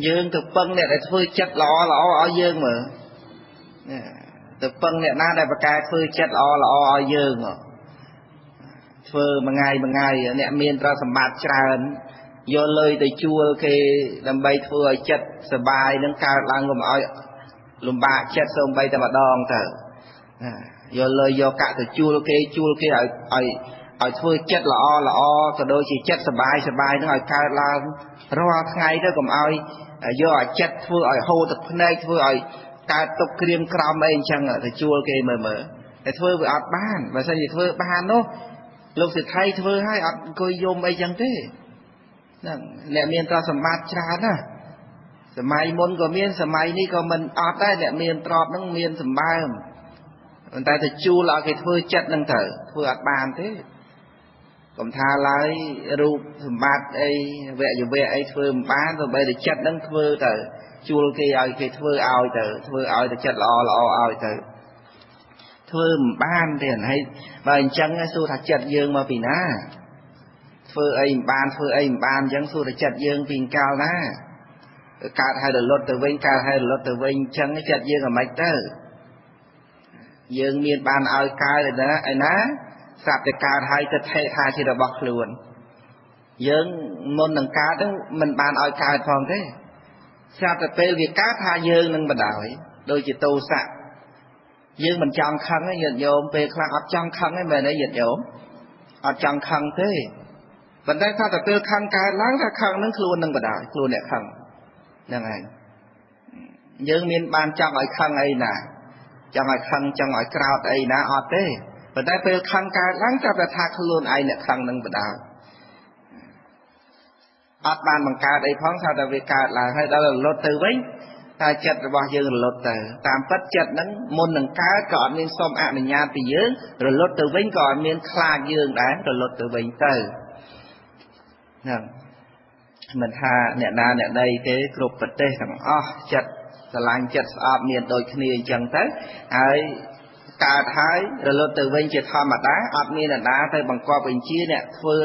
A: យើងទៅពឹងអ្នកដែលធ្វើចិត្តល្អល្អឲ្យយើងមើលទៅពឹងអ្នកណាដែលប្រកែធ្វើចិត្តល្អល្អឲ្យយើងធ្វើមួយថ្ងៃមួយថ្ងៃអ្នកមានទ្រព្យសម្បត្តិច្រើនយកលុយទៅជួលគេដើម្បីធ្វើឲ្យចិត្តសប្បាយនឹងកើតឡើងកុំឲ្យលំបាកចិត្តសូម្បីតែម្ដងទៅយកលុយយកកាក់ទៅជួលគេជួលគេឲ្យឲ្យឲ្យធ្វើចិត្តល្អល្អក៏ដូចជាចិត្តសប្បាយសប្បាយនឹងឲ្យកើតឡើងរាល់ថ្ងៃទៅកុំឲ្យយកឲ្យចិត្តធ្វើឲ្យហូរទឹកភ្នែកធ្វើឲ្យកើតទុកក្រៀមក្រំអីអញ្ចឹងទៅជួលគេមើលមើលតែធ្វើវាអត់បានបើសិនជាធ្វើបាននោះលោកសេដ្ឋីធ្វើឲ្យអត់អង្គុយយំអីចឹងទេហ្នឹងអ្នកមានទ្រព្យសម្បត្តិច្រើនណាសម័យមុនក៏មានសម័យនេះក៏មិនអត់ដែរអ្នកមានទ្រព្យហ្នឹងមានសម្បើមប៉ុន្តែទៅជួលឲ្យគេធ្វើចិត្តហ្នឹងទៅធ្វើអត់បានទេកុំថាឡើយរូបសម្បត្តិអីវយវៈអីធ្វើមិនបានសូម្បីតែចិត្តហ្នឹងធ្វើទៅជួលគេឲ្យគេធ្វើឲ្យទៅធ្វើឲ្យតែចិត្តល្អល្អឲ្យទៅធ្វើមិនបានទេហើយបើអញ្ចឹងសួរថាចិត្តយើងមកពីណាធ្វើអីមិនបានធ្វើអីមិនបានអញ្ចឹងសួរថាចិត្តយើងពីកាលណាកើតហើយរលត់ទៅវិញកើតហើយរលត់ទៅវិញអញ្ចឹងចិត្តយើងអាម៉េចទៅយើងមានបានឲ្យកើតឯណាឯណាស្រាប់តែកើតហើយទៅថេថាជារបស់ខ្លួនយើងមុននឹងកើតហ្នឹងមិនបានឲ្យកើតផងទេ ស្រាប់តែពេលវាកើតថាយើងនឹងបណ្ដោយដូចជាទោសៈយើងមិនចង់ខឹងទេញាតិញោមពេលខ្លះអត់ចង់ខឹងទេមែនទេញាតិញោមអត់ចង់ខឹងទេប៉ុន្តែថាតែពេលខឹងកើតឡើងថាខឹងនឹងខ្លួននឹងបណ្ដោយខ្លួនអ្នកខឹងហ្នឹងហើយយើងមានបានចង់ឲ្យខឹងអីណាចង់ឲ្យខឹងចង់ឲ្យក្រោធអីណាអត់ទេប៉ុន្តែពេលខឹងកើតឡើងចាប់តែថាខ្លួនឯងអ្នកខឹងនឹងបណ្ដោយអត់បានបង្កើតអីផងថាតែវាកើតឡើងហើយដល់រលត់ទៅវិញតែចិត្តរបស់យើងរលត់ទៅតាមពិតចិត្តហ្នឹងមុននឹងកើតក៏អត់មានសុំអនុញ្ញាតពីយើងរលត់ទៅវិញក៏អត់មានខ្លាចយើងដែររលត់ទៅវិញទៅហ្នឹងមិនថាអ្នកណាអ្នកណីទេគ្រប់ប្រទេសទាំងអស់ចិត្តស្រឡាញ់ចិត្តស្អប់មានដូចគ្នាអញ្ចឹងទៅហើយកើតហើយរលត់ទៅវិញជាធម្មតាអត់មានអ្នកណាទៅបង្គាប់បញ្ជាអ្នកធ្វើ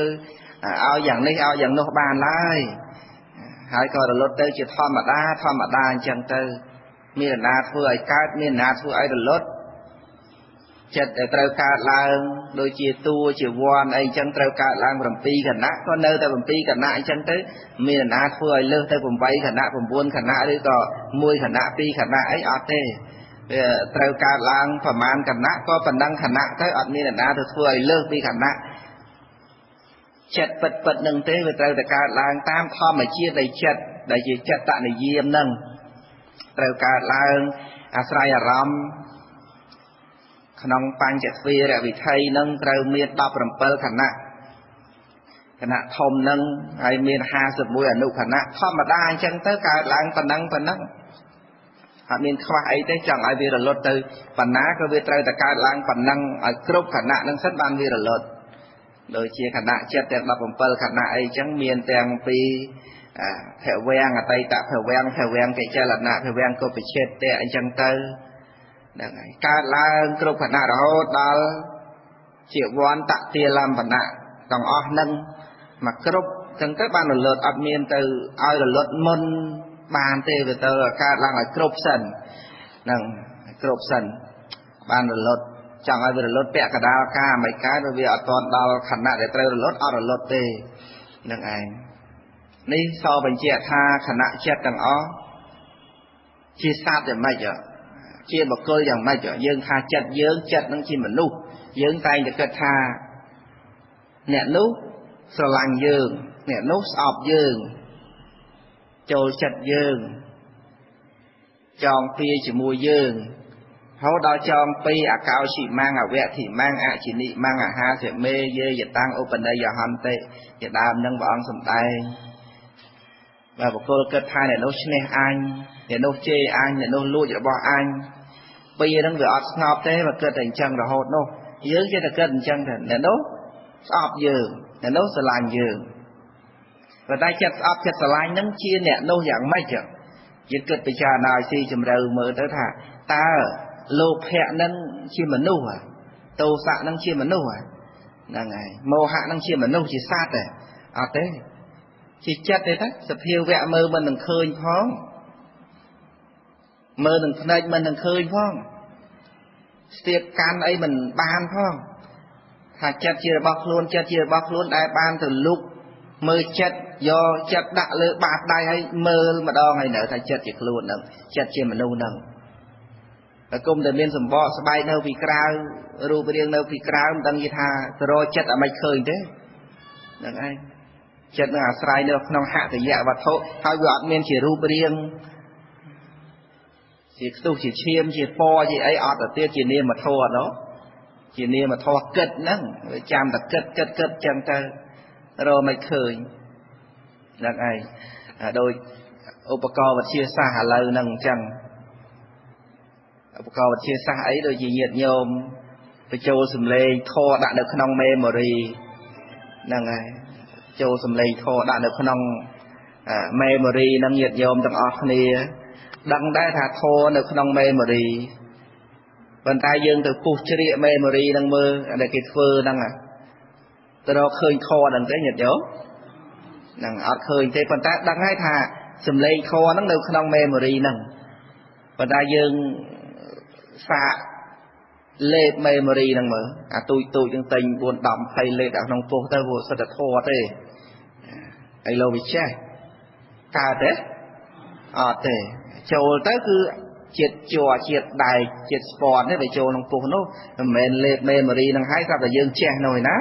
A: ឲ្យយ៉ាងនេះឲ្យយ៉ាងនោះបានឡើយហើយក៏រលត់ទៅជាធម្មតាធម្មតាអញ្ចឹងទៅមានអ្នកណាធ្វើឲ្យកើតមានអ្នកណាធ្វើឲ្យរលត់ចិត្តដែលត្រូវកើតឡើងដូចជាតួជាវ័នអីអញ្ចឹងត្រូវកើតឡើង7គណៈក៏នៅតែ7គណៈអញ្ចឹងទៅមានអ្នកណាធ្វើឲ្យលើសទៅ8គណៈ9គណៈឬក៏1គណៈ2គណៈអីអត់ទេវាត្រូវកើតឡើងប្រមាណគណៈក៏ប៉ុណ្ណឹងគណៈទៅអត់មានអ្នកណាទៅធ្វើឲ្យលើសពីគណៈចិត្តពិតពិតនឹងទេវាត្រូវតែកើតឡើងតាមធម្មជាតិនៃចិត្តដែលជាចិត្តនិយមនឹងត្រូវកើតឡើងអាស្រ័យអារម្មណ៍ក្នុងបញ្ចទ្វារវិថីនឹងត្រូវមាន17គណៈគណៈធំនឹងហើយមាន51អនុគណៈធម្មតាអញ្ចឹងទៅកើតឡើងប៉ុណ្ណឹងប៉ុណ្ណឹងអត់មានខ្វះអីទេចង់ឲ្យវារលត់ទៅប៉ុណ្ណាក៏វាត្រូវតែកើតឡើងប៉ុណ្ណឹងឲ្យគ្រប់គណៈនឹងសិនបានវារលត់ដូចជាគណៈចិត្តទាំង17គណៈអីចឹងមានទាំងពីភវំងអតីតភវំងភវំងកិច្ចលនៈភវំងកុបឆេតៈអញ្ចឹងទៅហ្នឹងហើយកើតឡើងគ្រប់គណៈរហូតដល់ជាវន្តទាលំបណៈទាំងអស់នឹងមកគ្រប់ចឹងទៅបានរលត់អត់មានទៅឲ្យរលត់មុនបានទេវាទៅកើតឡើងឲ្យគ្រប់សិនហ្នឹងគ្រប់សិនបានរលត់ចង់ឲ្យវារលត់ពាក់កណ្ដាលការមិនកើតវាអត់ទាន់ដល់ខណៈដែលត្រូវរលត់អត់រលត់ទេនឹងឯងនេះសបញ្ជាក់ថាខណៈចិត្តទាំងអស់ជាសត្វយ៉ាងម៉េចជាបុគ្គលយ៉ាងម៉េចយើងថាចិត្តយើងចិត្តនឹងជាមនុស្សយើងតែងតែគិតថាអ្នកនោះស្រឡាញ់យើងអ្នកនោះស្អប់យើងចូលចិត្តយើងចងពៀជាមួយយើងហូរដល់ចងពីអកោសិមាំងអវធិមាំងអចិនិមាំងអាហាសិមេយេយតាំងឧបនិយហន្តិជាដើមនឹងព្រះអង្គសម្ដែងបើបុគ្គលគិតថាអ្នកនោះឈ្នះអញអ្នកនោះជេរអញអ្នកនោះលួចរបស់អញពីហ្នឹងវាអត់ស្ងប់ទេបើគិតតែអញ្ចឹងរហូតនោះយើងចេះតែគិតអញ្ចឹងទៅអ្នកនោះស្អប់យើងអ្នកនោះស្រឡាញ់យើងប៉ុន្តែចិត្តស្អប់ចិត្តស្រឡាញ់ហ្នឹងជាអ្នកនោះយ៉ាងម៉េចយើងគិតពិចារណាឲ្យស៊ីជម្រៅមើលទៅថាតើលោភៈនឹងជាមនុស្សហ៎ទោសៈនឹងជាមនុស្សហ៎ហ្នឹងហើយមោហៈនឹងជាមនុស្សជាសត្វទេអត់ទេជាចិត្តទេតាសភាវៈមើលមិននឹងឃើញផងមើលនឹងភ្នែកមិននឹងឃើញផងស្ទាបកាន់អីមិនបានផងថាចិត្តជារបស់ខ្លួនចិត្តជារបស់ខ្លួនដែលបានទៅលុកមើលចិត្តយកចិត្តដាក់លើបាតដៃឲ្យមើលម្ដងហើយនៅថាចិត្តជាខ្លួនហ្នឹងចិត្តជាមនុស្សហ្នឹងតែគុំតែមានសម្បកស្បែកនៅពីក្រៅរូបរាងនៅពីក្រៅមិនដឹងគេថាទៅរកចិត្តឲ្យមិនឃើញទេហ្នឹងឯងចិត្តនឹងអាស្រ័យនៅក្នុងហតយៈវត្ថុហើយវាអត់មានជារូបរាងជាខ្ទុះជាឈាមជាពណ៌ជាអីអត់ទៅទៀតជានាមធម៌នោះជានាមធម៌គិតហ្នឹងវាចាំតែគិតគិតគិតចឹងទៅរកមិនឃើញហ្នឹងឯងដូចឧបករណ៍វិទ្យាសាស្ត្រឥឡូវហ្នឹងអញ្ចឹងឧបករណ៍វិទ្យាសាស្ត្រអីដូចជាញាតិញោមបញ្ចូលសំឡេងធរដាក់នៅក្នុង memory ហ្នឹងហើយចូលសំឡេងធរដាក់នៅក្នុង memory ហ្នឹងញាតិញោមទាំងអស់គ្នាដឹងដែរថាធរនៅក្នុង memory ប៉ុន្តែយើងទៅពុះជ្រៀក memory ហ្នឹងមើលដែលគេធ្វើហ្នឹងទៅរកឃើញធរហ្នឹងទេញាតិញោមហ្នឹងអត់ឃើញទេប៉ុន្តែដឹងហើយថាសំឡេងធរហ្នឹងនៅក្នុង memory ហ្នឹងប៉ុន្តែយើងសាកលេប memory ហ្នឹងមើលអាទូចទូចហ្នឹងទិញ4 10 20លេបដាក់ក្នុងពោះទៅព្រោះសិតតែធរទេឥឡូវវាចេះកើតទេ អត់ទេចូលទៅគឺជាតិជ័រជាតិដែកជាតិស្ពាន់នេះវាចូលក្នុងពោះនោះមិនមែនលេបមេម៉ូរីនឹងហើយស្រាប់តែយើងចេះនោះឯណា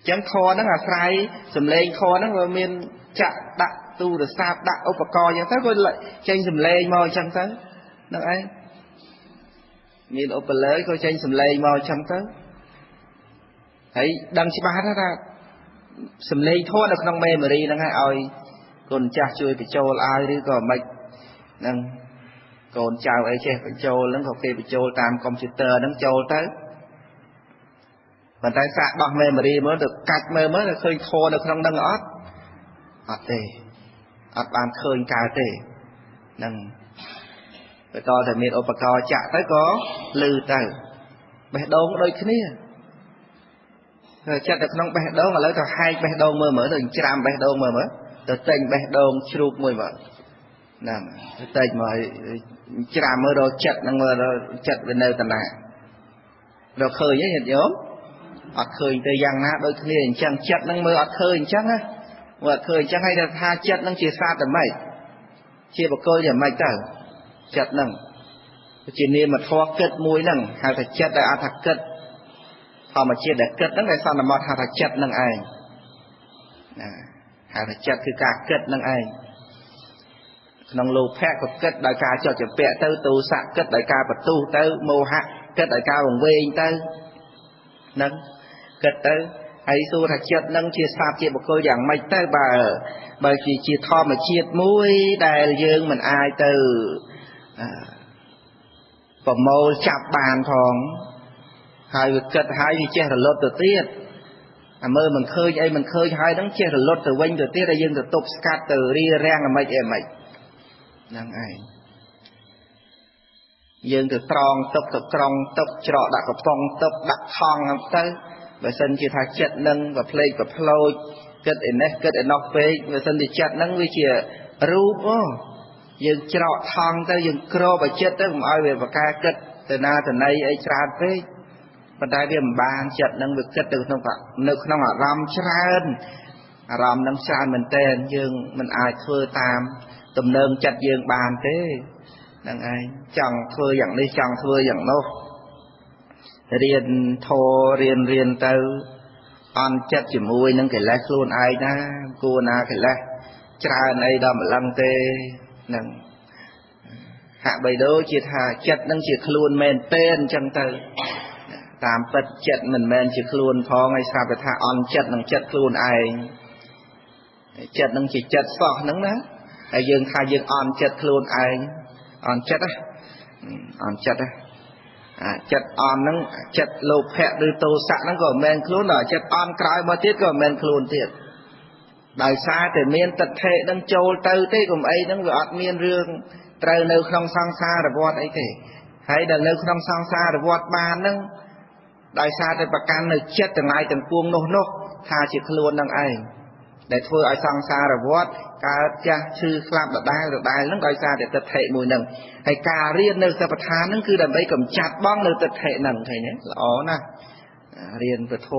A: ចឹងធរហ្នឹងអាស្រ័យសំឡេងធរហ្នឹងវាមានចាក់ដាក់ទូរស័ព្ទដាក់ឧបករណ៍ចឹងទៅក៏ចេញសំឡេងមកចឹងទៅហ្នឹងឯងមានឧបលើក៏ចេញសំឡេងមកចឹងទៅហើយដឹងច្បាស់ថាសំឡេងធរនៅក្នុងមេម៉ូរីហ្នឹងហើយឲ្យកូនចាស់ជួយបញ្ចូលឲ្យឬក៏មិនហ្នឹងកូនចៅអីចេះបញ្ចូលហ្នឹងក៏គេបញ្ចូលតាមកុំព្យូទ័រហ្នឹងចូលទៅប៉ុន្តែសាកដោះមេម៉ូរីមើលទៅកាច់មើលមើលទៅឃើញធរនៅក្នុងហ្នឹងអត់អត់ទេអត់បានឃើញកើតទេហ្នឹងបើតតែមានឧបករណ៍ចាក់ទៅក៏លឺទៅបេះដូងដូចគ្នាចិត្តនៅក្នុងបេះដូងឥឡូវទៅហែកបេះដូងមើលមើលទៅច្រាំបេះដូងមើលមើលទៅទិញបេះដូងជ្រូកមួយមើលហ្នឹងទៅទិញមកច្រាំមើលរកចិត្តហ្នឹងមើលចិត្តវានៅតាណារកឃើញទេញាតិញោមអត់ឃើញទេយ៉ាងណាដូចគ្នាអញ្ចឹងចិត្តហ្នឹងមើលអត់ឃើញអញ្ចឹងណាមើលអត់ឃើញអញ្ចឹងហើយថាចិត្តហ្នឹងជាសត្វតែម៉េចជាបុគ្គលយ៉ាងម៉េចទៅចិត្តហ្នឹងជានាមធម៌គិតមួយហ្នឹងហៅថាចិត្តដែលអត់ថាគិតធម្មជាតិដែលគិតហ្នឹងដែលសន្មតហៅថាចិត្តហ្នឹងឯងណាហៅថាចិត្តគឺការគិតហ្នឹងឯងក្នុងលោភៈក៏គិតដោយការចត់ចម្ពាក់ទៅទោសៈគិតដោយការបន្ទុះទៅមោហៈគិតដោយការវង្វេងទៅហ្នឹងគិតទៅហើយសួរថាចិត្តហ្នឹងជាសត្វជាបុគ្គលយ៉ាងម៉េចទៅបើជាធម្មជាតិមួយដែលយើងមិនអាចទៅប្រមូលចាប់បានផងហើយវាគិតហើយវាចេះរលត់ទៅទៀតអាមើលមិនឃើញអីមិនឃើញហើយហ្នឹងចេះរលត់ទៅវិញទៅទៀតហើយយើងទៅទប់ស្កាត់ទៅរារាំងអាម៉េចអីអាម៉េចហ្នឹងឯងយើងទៅត្រងទុកទៅក្រុងទុកច្រកដាក់កំប៉ុងទុកដាក់ថង់ទៅបើសិនជាថាចិត្តនឹងប្រផ្លេកប្រផ្លោចគិតឯនេះគិតឯនោះពេកបើសិនជាចិត្តនឹងវាជារូបអូយើងច្រកថង់ទៅយើងគ្របឲ្យចិត្តទៅកុំឲ្យវាបកកែគិតទៅណាទៅណីអីច្រើនពេកប៉ុន្តែវាមិនបានចិត្តនឹងវាគិតទៅក្នុងអារម្មណ៍ច្រើនអារម្មណ៍នឹងច្រើនមែនទែនយើងមិនអាចធ្វើតាមទំនើងចិត្តយើងបានទេហ្នឹងឯងចង់ធ្វើយ៉ាងនេះចង់ធ្វើយ៉ាងនោះរៀនធម៌រៀនទៅអន់ចិត្តជាមួយនឹងកិលេសខ្លួនឯងណាគួរណាកិលេសច្រើនអីដល់ម្លឹងទេហ្នឹងហាក់បីដូចជាថាចិត្តនឹងជាខ្លួនមែនទេអញ្ចឹងទៅតាមពិតចិត្តមិនមែនជាខ្លួនផងហើយស្រាប់តែថាអន់ចិត្តនឹងចិត្តខ្លួនឯងចិត្តនឹងជាចិត្តសោះហ្នឹងណាហើយយើងថាយើងអន់ចិត្តខ្លួនឯងអន់ចិត្តណាអន់ចិត្តណាអាចិត្តអន់ហ្នឹងចិត្តលោភៈឬទោសៈហ្នឹងក៏មិនមែនខ្លួនដល់ចិត្តអន់ក្រោយមកទៀតក៏មិនមែនខ្លួនទៀតដោយសារតែមានទិដ្ឋិហ្នឹងចូលទៅទេកុំអីហ្នឹងវាអត់មានរឿងត្រូវនៅក្នុងសង្សារវដ្តអីទេហើយដល់នៅក្នុងសង្សារវដ្តបានហ្នឹងដោយសារតែប្រកាន់នៅចិត្តទាំងឡាយទាំងពួងនោះថាជាខ្លួននឹងឯងដែលធ្វើឲ្យសង្សារវដ្តកើតចាស់ឈឺស្លាប់ដដែលដដែលហ្នឹងដោយសារតែទិដ្ឋិមួយហ្នឹងហើយការរៀននៅសពឋានហ្នឹងគឺដើម្បីកម្ចាត់បងនៅទិដ្ឋិហ្នឹងឃើញទេល្អណាស់រៀនពធ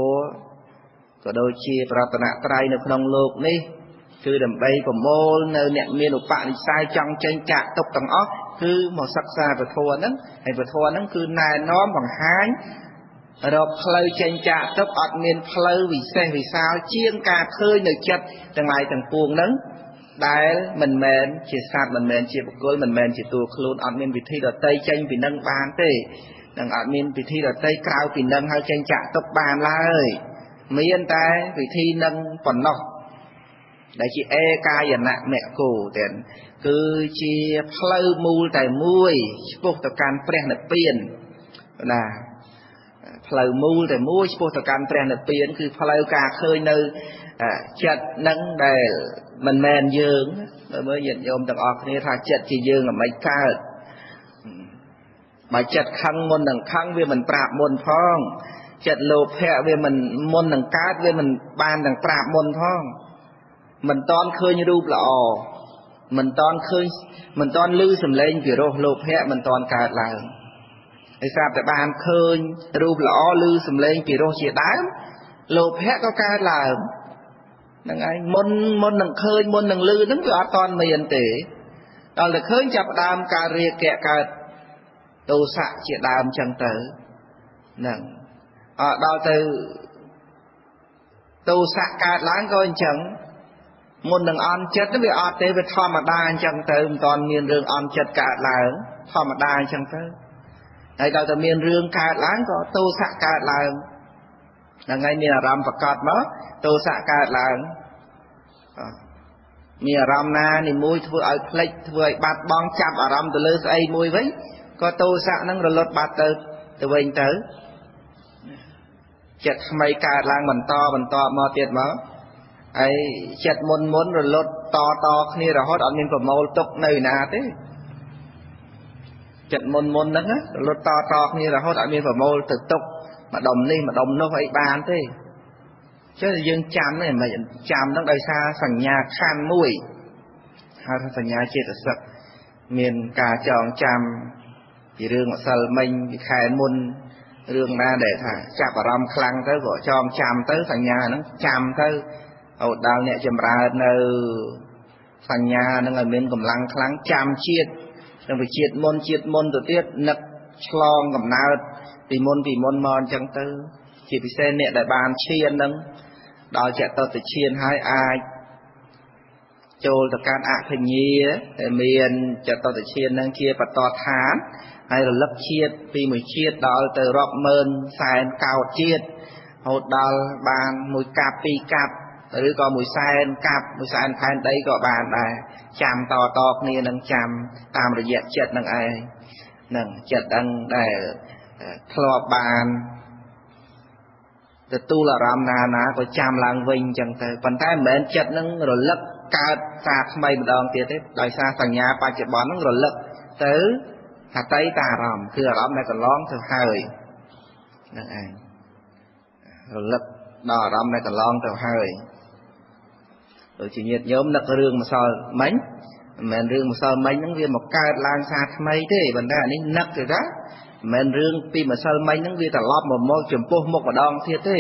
A: ក៏ដូចជាប្រតនត្រ័យនៅក្នុងលោកនេះគឺដើម្បីប្រមូលនៅអ្នកមានឧបនិស្ស័យចង់ចេញចាក់ទុកទាំងអស់គឺមកសិក្សាពធហ្នឹងហើយពធហ្នឹងគឺណែនាំបង្ហាញរកផ្លូវចេញចាក់ទុកអត់មានផ្លូវវិសេសវិសាលជាងការឃើញនៅចិត្តទាំងឡាយទាំងពួងហ្នឹងដែលមិនមែនជាសត្វមិនមែនជាបុគ្គលមិនមែនជាតួខ្លួនអត់មានវិធីដតីចេញពីនឹងបានទេនឹងអត់មានវិធីដតីក្រៅពីនឹងហើយចេញចាក់ទុកបានឡើយមានតែវិធីនឹងប៉ុណ្ណោះដែលជាឯកាយនៈមគ្គោទាំងគឺជាផ្លូវមូលតែមួយឆ្ពោះទៅកាន់ព្រះនិព្វានណាផ្លូវមូលតែមួយឆ្ពោះទៅកាន់ព្រះនិព្វានគឺផ្លូវការឃើញនៅចិត្តនឹងដែលមិនមែនយើងមើលញាតិញោមទាំងអស់គ្នាថាចិត្តជាយើងមិនកើតបើចិត្តខឹងមុននឹងខឹងវាមិនប្រាប់មុនផងចិត្តលោភៈវាមិនមុននឹងកើតវាមិនបាននឹងប្រាប់មុនផងមិនតន់ឃើញរូបល្អមិនតន់ឃើញមិនតន់ឮសំឡេងពីរោះលោភៈមិនតន់កើតឡើងហើយស្រាប់តែបានឃើញរូបល្អឮសំឡេងពីរោះជាដើមលោភៈក៏កើតឡើង ហ្នឹងឯងមុនមុននឹងឃើញមុននឹងលឺហ្នឹងវាអត់តន់មានទេដល់តែឃើញចាប់ដើមការរាគៈកើតទោសៈជាដើមចឹងទៅហ្នឹងអត់ដល់ទៅទោសៈកើតឡើងក៏អញ្ចឹងមុននឹងអន់ចិត្តវាអត់ទេវាធម្មតាអញ្ចឹងទៅមិនតាន់មានរឿងអន់ចិត្តកើតឡើងធម្មតាអញ្ចឹងទៅហើយដល់តែមានរឿងកើតឡើងក៏ទោសៈកើតឡើងហ្នឹងហើយមានអារម្មណ៍ប្រកបមកទោសៈកើតឡើងមានអារម្មណ៍ណានីមួយធ្វើឲ្យភ្លេចធ្វើឲ្យបាត់បង់ចាប់អារម្មណ៍ទៅលើស្អីមួយវិញក៏ទោសៈហ្នឹងរលត់បាត់ទៅទៅវិញទៅចិត្តថ្មីកើតឡើងបន្តបន្តមកទៀតមកហើយចិត្តមុនមុនរលត់តតគ្នារហូតអត់មានប្រមូលទុកនៅណាទេចិត្តមុនមុនហ្នឹងរលត់តតគ្នារហូតអត់មានប្រមូលទៅទុកម្ដុំនេះម្ដុំនោះអីបានទេចឹងយើងចាំហ្នឹងមិនចាំហ្នឹងដោយសារសញ្ញាខណ្ឌមួយហៅថាសញ្ញាចេតសិកមានការចងចាំពីរឿងម្សិលមិញពីខែមុនរឿងណាដែលថាចាប់អារម្មណ៍ខ្លាំងទៅក៏ចងចាំទៅសញ្ញាហ្នឹងចាំទៅអូដល់អ្នកចម្រើននៅសញ្ញាហ្នឹងឲ្យមានកម្លាំងខ្លាំងចាំជាតិនឹងវិជាតិមុនជាតិមុនទៅទៀតនឹកឆ្លងកំណើតពីមុនពីមុនមកអញ្ចឹងទៅជាពិសេសអ្នកដែលបានឈានហ្នឹងដល់ចតុតឈានហើយអាចចូលទៅកាន់អភិញ្ញាដែលមានចតុតឈានហ្នឹងជាបតឋានហើយរលឹកជាតិពីមួយជាតិដល់ទៅរាប់ម៉ឺនសែនកោតជាតិរហូតដល់បានមួយកាប់ពីរកាប់ឬក៏មួយសែនកាប់មួយសែនផែនដីក៏បានដែរចាំតតគ្នានឹងចាំតាមរយៈចិត្តនឹងឯងនឹងចិត្តដឹងដែលធ្លាប់បានទទួលអារម្មណ៍ណាណាក៏ចាំឡើងវិញអញ្ចឹងទៅប៉ុន្តែមិនមែនចិត្តនឹងរលឹកកើតសារថ្មីម្ដងទៀតទេដោយសារសញ្ញាបច្ចុប្បន្ននឹងរលឹកទៅអតីតអារម្មណ៍គឺអារម្មណ៍ដែលកន្លងទៅហើយហ្នឹងឯងរលឹកដល់អារម្មណ៍ដែលកន្លងទៅហើយដូចជាញាតិញោមនឹករឿងម្សិលមិញមិនមែនរឿងម្សិលមិញហ្នឹងវាមកកើតឡើងសារថ្មីទេប៉ុន្តែអានេះនឹកទៅថាមិនមែនរឿងពីម្សិលមិញហ្នឹងវាត្រឡប់មកមកចំពោះមុខម្ដងទៀតទេ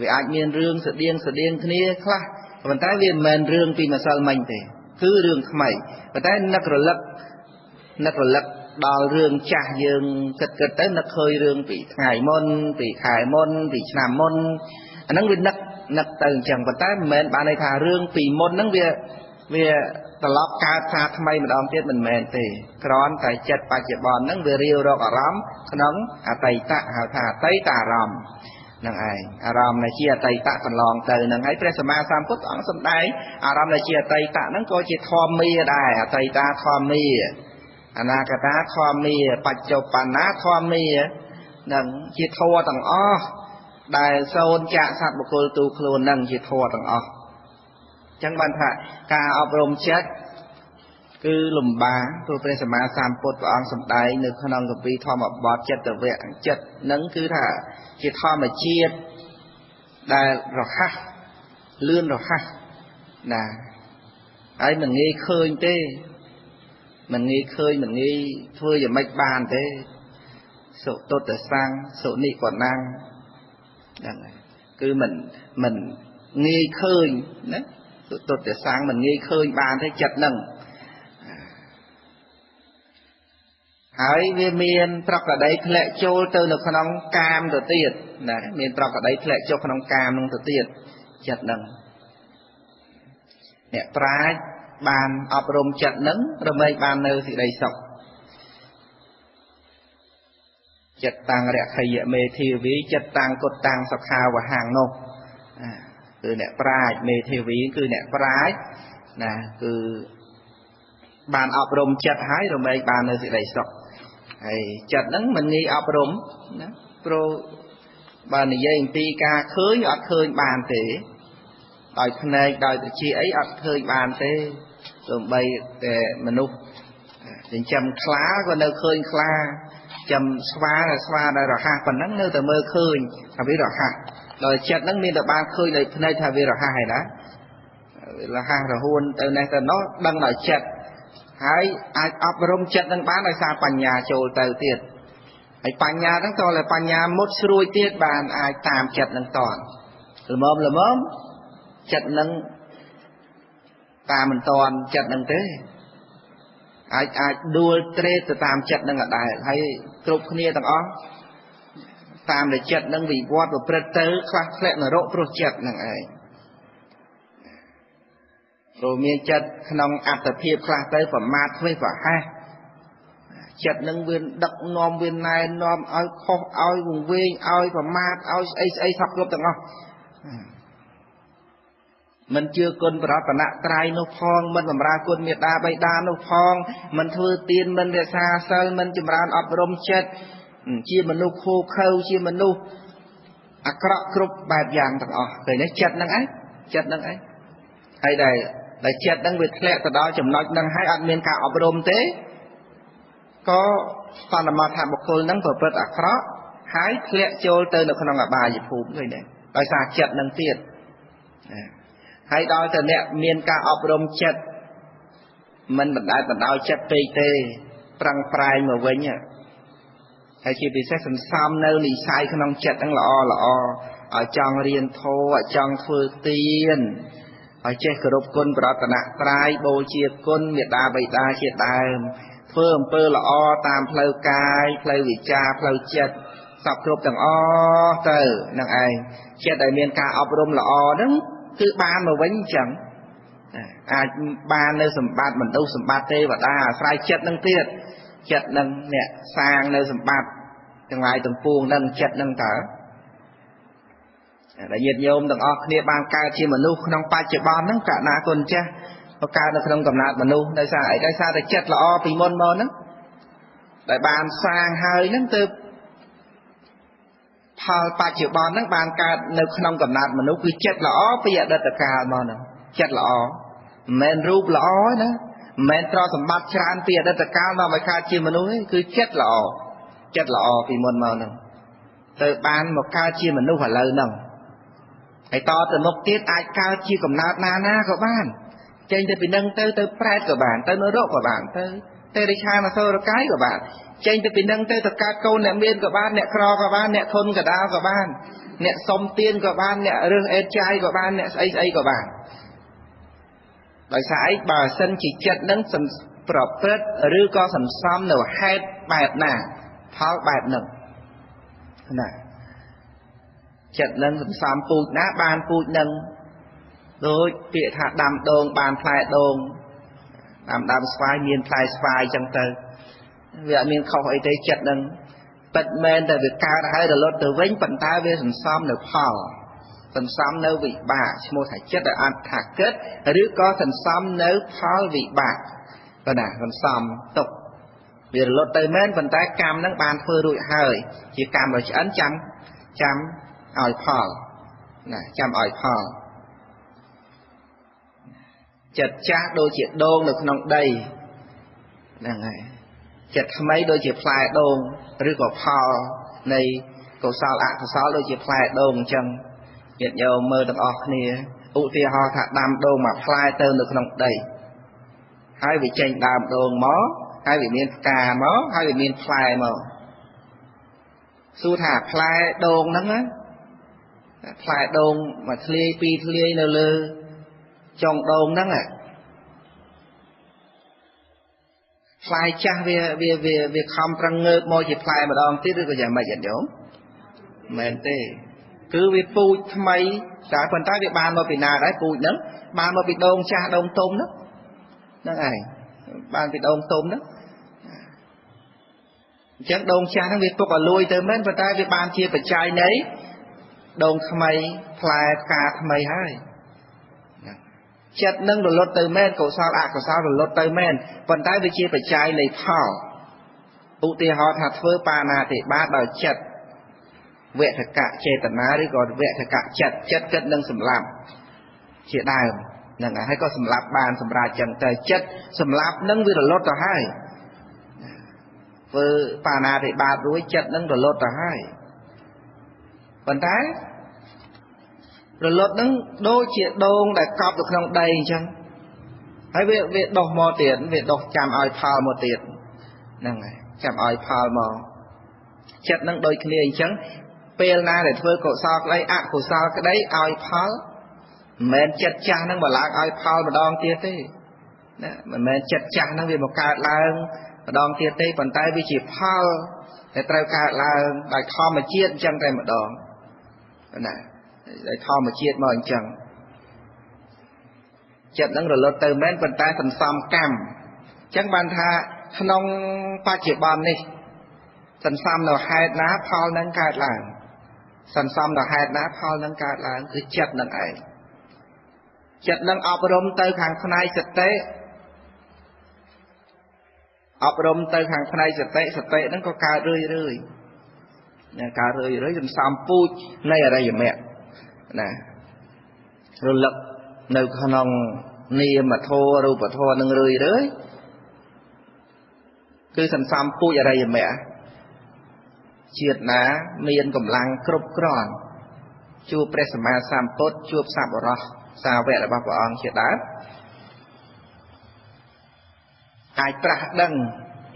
A: វាអាចមានរឿងស្តៀងស្តៀងគ្នាខ្លះប៉ុន្តែវាមិនមែនរឿងពីម្សិលមិញទេគឺរឿងថ្មីប៉ុន្តែនឹករលឹកនឹករលឹកដល់រឿងចាស់យើងគិតគិតទៅនឹកឃើញរឿងពីថ្ងៃមុនពីខែមុនពីឆ្នាំមុនអាហ្នឹងវានឹកនឹកទៅអញ្ចឹងប៉ុន្តែមិនមែនបានន័យថារឿងពីមុនហ្នឹងវាត្រឡប់កើតសារថ្មីម្ដងទៀតមិនមែនទេគ្រាន់តែចិត្តបច្ចុប្បន្នហ្នឹងវារាវរកអារម្មណ៍ក្នុងអតីតហៅថាអតីតអារម្មណ៍ហ្នឹងឯងអារម្មណ៍ដែលជាអតីតកន្លងទៅហ្នឹងហើយព្រះសម្មាសម្ពុទ្ធអង្គសម្ដែងអារម្មណ៍ដែលជាអតីតហ្នឹងក៏ជាធម្មាដែរអតីតាធម្មាអនាគតាធម្មាបច្ចុប្បន្នាធម្មានឹងជាធម៌ទាំងអស់ដែលសូន្យចាកសត្វបុគ្គលទូខ្លួននឹងជាធម៌ទាំងអស់ចឹងបានថាការអប់រំចិត្តគឺលំបាកព្រោះព្រះសម្មាសម្ពុទ្ធព្រះអង្គសម្ដែងនៅក្នុងគម្ពីរធម្មបទចិត្តវៈចិត្តនឹងគឺថាជាធម្មជាតិដែលរហ័សលឿនរហ័សណាហើយមិនងាយឃើញទេមិនងាយឃើញមិនងាយធ្វើយ៉ាងម៉េចបានទេសុទតសੰសុនិកណាំងហ្នឹងហើយគឺមិនងាយឃើញណាសុទតសੰមិនងាយឃើញបានទេចិត្តហ្នឹងហើយវាមានប្រកដីធ្លាក់ចូលទៅនៅក្នុងកាមទៅទៀតណាមានប្រកដីធ្លាក់ចុះក្នុងកាមនឹងទៅទៀតចិត្តហ្នឹងអ្នកប្រាជ្ញបានអប់រំចិត្តនឹងរមែងបាននៅសេចក្តីសុខចិត្តតាំងរខយមេធាវីចិត្តតាំងគុតតាំងសុខាវហាងនោះគឺអ្នកប្រាជ្ញមេធាវីគឺអ្នកប្រាជ្ញណាគឺបានអប់រំចិត្តហើយរមែងបាននៅសេចក្តីសុខហើយចិត្តហ្នឹងមិនងាយអប់រំណាព្រោះបើនិយាយអំពីការឃើញអត់ឃើញបានទេដោយភ្នែកដោយត្រចៀកអីអត់ឃើញបានទេសូម្បីតែមនុស្សចិញ្ចឹមខ្លាក៏នៅឃើញខ្លាចាំស្វាស្វាដែលរហ័សប៉ុណ្ណឹងនៅតែមើលឃើញថាវារហ័សដល់ចិត្តហ្នឹងមានតែបានឃើញដោយភ្នែកថាវារហ័សហើយណារហ័សរហួនទៅនេះទៅនោះដឹងដោយចិត្តហើយអាចអប់រំចិត្តនឹងបានដោយសារបញ្ញាចូលទៅទៀតហើយបញ្ញាហ្នឹងតើតែបញ្ញាមុតស្រួយទៀតបានអាចតាមចិត្តនឹងតន់ល្មមល្មម ចិត្តនឹងតាមមិនតាន់ចិត្តនឹងទេអាចដួលត្រេតទៅតាមចិត្តនឹងអត់ដែរហើយគ្រប់គ្នាទាំងអស់តាមតែចិត្តនឹងវិវត្តប្រព្រឹត្តទៅខ្លះធ្លាក់នរកព្រោះចិត្តនឹងឯងព្រោះមានចិត្តក្នុងអត្តភាពខ្លះទៅប្រមាទធ្វេសប្រហែសចិត្តនឹងវាដឹកនាំវាណែនាំឲ្យខុសឲ្យវង្វេងឲ្យប្រមាទឲ្យស្អីស្អីសពគ្រប់ទាំងអស់មិនជឿគុណប្រតនត្រ័យនោះផងមិនបម្រើគុណមេដាបៃតានោះផងមិនធ្វើទានមិនរក្សាសិលមិនចម្រើនអប់រំចិត្តជាមនុស្សខូខើជាមនុស្សអាក្រក់គ្រប់បែបយ៉ាងទាំងអស់ឃើញទេចិត្តហ្នឹងឯងចិត្តហ្នឹងឯងហើយដែលចិត្តហ្នឹងវាធ្លាក់ទៅដល់ចំណុចហ្នឹងហើយអត់មានការអប់រំទេក៏សន្មតថាបុគ្គលហ្នឹងប្រព្រឹត្តអាក្រក់ហើយធ្លាក់ចូលទៅនៅក្នុងអបាយភូមិឃើញទេដោយសារចិត្តហ្នឹងទៀតហើយដល់តែអ្នកមានការអប់រំចិត្តមិនបណ្ដែតបណ្ដោយចិត្តពេកទេប្រឹងប្រែងមកវិញហើយជាពិសេសសន្សំនៅនិស័យក្នុងចិត្តហ្នឹងល្អល្អឲ្យចង់រៀនធម៌ឲ្យចង់ធ្វើទានឲ្យចេះគោរពគុណប្រតនត្រ័យបូជាគុណមេដាបិតាជាដើមធ្វើអំពើល្អតាមផ្លូវកាយផ្លូវវិចារផ្លូវចិត្តសពគ្រប់ទាំងអស់ទៅនឹងឯងចិត្តដែលមានការអប់រំល្អហ្នឹងគឺបានមកវិញអញ្ចឹងអាចបាននៅសម្បត្តិមនុស្សសម្បត្តិទេវតាអាស្រ័យចិត្តនឹងទៀតចិត្តនឹងអ្នកសាងនៅសម្បត្តិទាំងឡាយទាំងពួងនឹងចិត្តនឹងតើដែលញាតិញោមទាំងអស់គ្នាបានកើតជាមនុស្សក្នុងបច្ចុប្បន្នហ្នឹងកណាគុណចាស់មកកើតនៅក្នុងកំណើតមនុស្សដោយសារអីដោយសារតែចិត្តល្អពីមុនមកហ្នឹងដែលបានសាងហើយហ្នឹងទើបផលបច្ចុប្បន្នហ្នឹងបានកើតនៅក្នុងកំណើតមនុស្សគឺចិត្តល្អពីអតីតកាលមកហ្នឹងចិត្តល្អមិនមែនរូបល្អទេណាមិនមែនទ្រព្យសម្បត្តិច្រើនពីអតីតកាលមកឲ្យកើតជាមនុស្សទេគឺចិត្តល្អចិត្តល្អពីមុនមកហ្នឹងទៅបានមកកើតជាមនុស្សឥឡូវហ្នឹងហើយតទៅមុខទៀតអាចកើតជាកំណើតណាណាក៏បានចេញទៅពីនឹងទៅទៅប្រែតក៏បានទៅនរកក៏បានទៅទេរិឆានអសុរកាយក៏បានចេញទៅពីនឹងទៅទៅកើតកូនអ្នកមានក៏បានអ្នកក្រក៏បានអ្នកធនកដាលក៏បានអ្នកសុំទានក៏បានអ្នករើសអេតចាយក៏បានអ្នកស្អីស្អីក៏បានដោយសារអីបើសិនជាចិត្តនឹងប្រព្រឹត្តឬក៏សន្សំនៅហេតុបែបណាផលបែបហ្នឹងណាចិត្តនឹងសន្សំពូជណាបានពូជនឹងដូចពាក្យថាដាំដូងបានផ្លែដូងដាំដើមស្វាយមានផ្លែស្វាយចឹងទៅវាអត់មានខុសអីទេចិត្តនឹងពិតមែនតែវាកើតហើយរលត់ទៅវិញប៉ុន្តែវាសន្សំនៅផលសន្សំនៅវិបាកឈ្មោះថាចិត្តដែលអត់ថាគិតឬក៏សន្សំនៅផលវិបាកប៉ុណ្ណាសន្សំទុកវារលត់ទៅមែនប៉ុន្តែកម្មនឹងបានធ្វើរួចហើយជាកម្មដ៏ឆ្អិនចាំឲ្យផលណាចាំឲ្យផលចិត្តចាស់ដូចជាដូងនៅក្នុងដីហ្នឹងហើយចិត្តថ្មីដូចជាផ្លែដូងឬក៏ផលនៃកុសលអកុសលដូចជាផ្លែដូងអញ្ចឹងញាតិញោមមើលទាំងអស់គ្នាឧទាហរណ៍ថាដាំដូងមួយផ្លែទៅនៅក្នុងដីហើយវាចេញដើមដូងមកហើយវាមានផ្កាមកហើយវាមានផ្លែមកសួរថាផ្លែដូងហ្នឹងណាផ្លែដូងមួយធ្លាយពីរធ្លាយនៅលើចុងដូងហ្នឹងផ្លែចាស់វាវាវាវាខំប្រឹងងើបមកជាផ្លែម្ដងទៀតឬក៏យ៉ាងម៉េចអត់ញោមមែនទេគឺវាពូជថ្មីតែប៉ុន្តែវាបានមកពីណាដែរពូជហ្នឹងបានមកពីដូងចាស់ដូងទុំហ្នឹងហ្នឹងឯងបានពីដូងទុំហ្នឹងអញ្ចឹងដូងចាស់ហ្នឹងវាទុកឲ្យលួយទៅមែនប៉ុន្តែវាបានជាបច្ច័យនៃដូងថ្មីផ្លែផ្កាថ្មីហើយចិត្តនឹងរលត់ទៅមែនកុសលអកុសលរលត់ទៅមែនប៉ុន្តែវាជាបច្ច័យនៃផលឧទាហរណ៍ថាធ្វើបាណាតិបាតដោយចិត្តវថកៈចេតនាឬក៏វថកៈចិត្តចិត្តគិតនឹងសម្លាប់ជាដើមហ្នឹងហើយក៏សម្លាប់បានសម្រាប់ចឹងតែចិត្តសម្លាប់នឹងវារលត់ទៅហើយធ្វើបាណាតិបាតរួចចិត្តនឹងរលត់ទៅហើយប៉ុន្តែរលត់នឹងដូចជាដូងដែលកប់ទៅក្នុងដីអញ្ចឹងហើយវាដុះមកទៀតវាដុះចាំឲ្យផលមកទៀតហ្នឹងហើយចាំឲ្យផលមកចិត្តនឹងដូចគ្នាអញ្ចឹងពេលណាដែលធ្វើកុសលក្តីអកុសលក្តីឲ្យផល មិនមែនចិត្តចាស់ហ្នឹងមកឡើងឲ្យផលម្ដងទៀតទេណាមិនមែនចិត្តចាស់ហ្នឹងវាមកកើតឡើងម្ដងទៀតទេប៉ុន្តែវាជាផលដែលត្រូវកើតឡើងដោយធម្មជាតិអញ្ចឹងតែម្ដងណាដោយធម្មជាតិមកអញ្ចឹងចិត្តហ្នឹងរលត់ទៅមែនប៉ុន្តែសន្សំកម្មអញ្ចឹងបានថាក្នុងបច្ចុប្បន្ននេះសន្សំនៅហេតុណាផលនឹងកើតឡើងសន្សំនៅហេតុណាផលនឹងកើតឡើងគឺចិត្តនឹងឯងចិត្តនឹងអប់រំទៅខាងផ្នែកសតិអប់រំទៅខាងផ្នែកសតិសតិហ្នឹងក៏កើតរឿយរឿយណាកើតរឿយរឿយសន្សំពូជនៃអរិយមគ្គណារលឹកនៅក្នុងនាមធម៌រូបធម៌នឹងរឿយរឿយគឺសន្សំពូជអរិយមគ្គជាតិណាមានកម្លាំងគ្រប់គ្រាន់ជួបព្រះសម្មាសម្ពុទ្ធជួបសប្បុរសសាវករបស់ព្រះអង្គជាដើមអាចត្រាស់ដឹង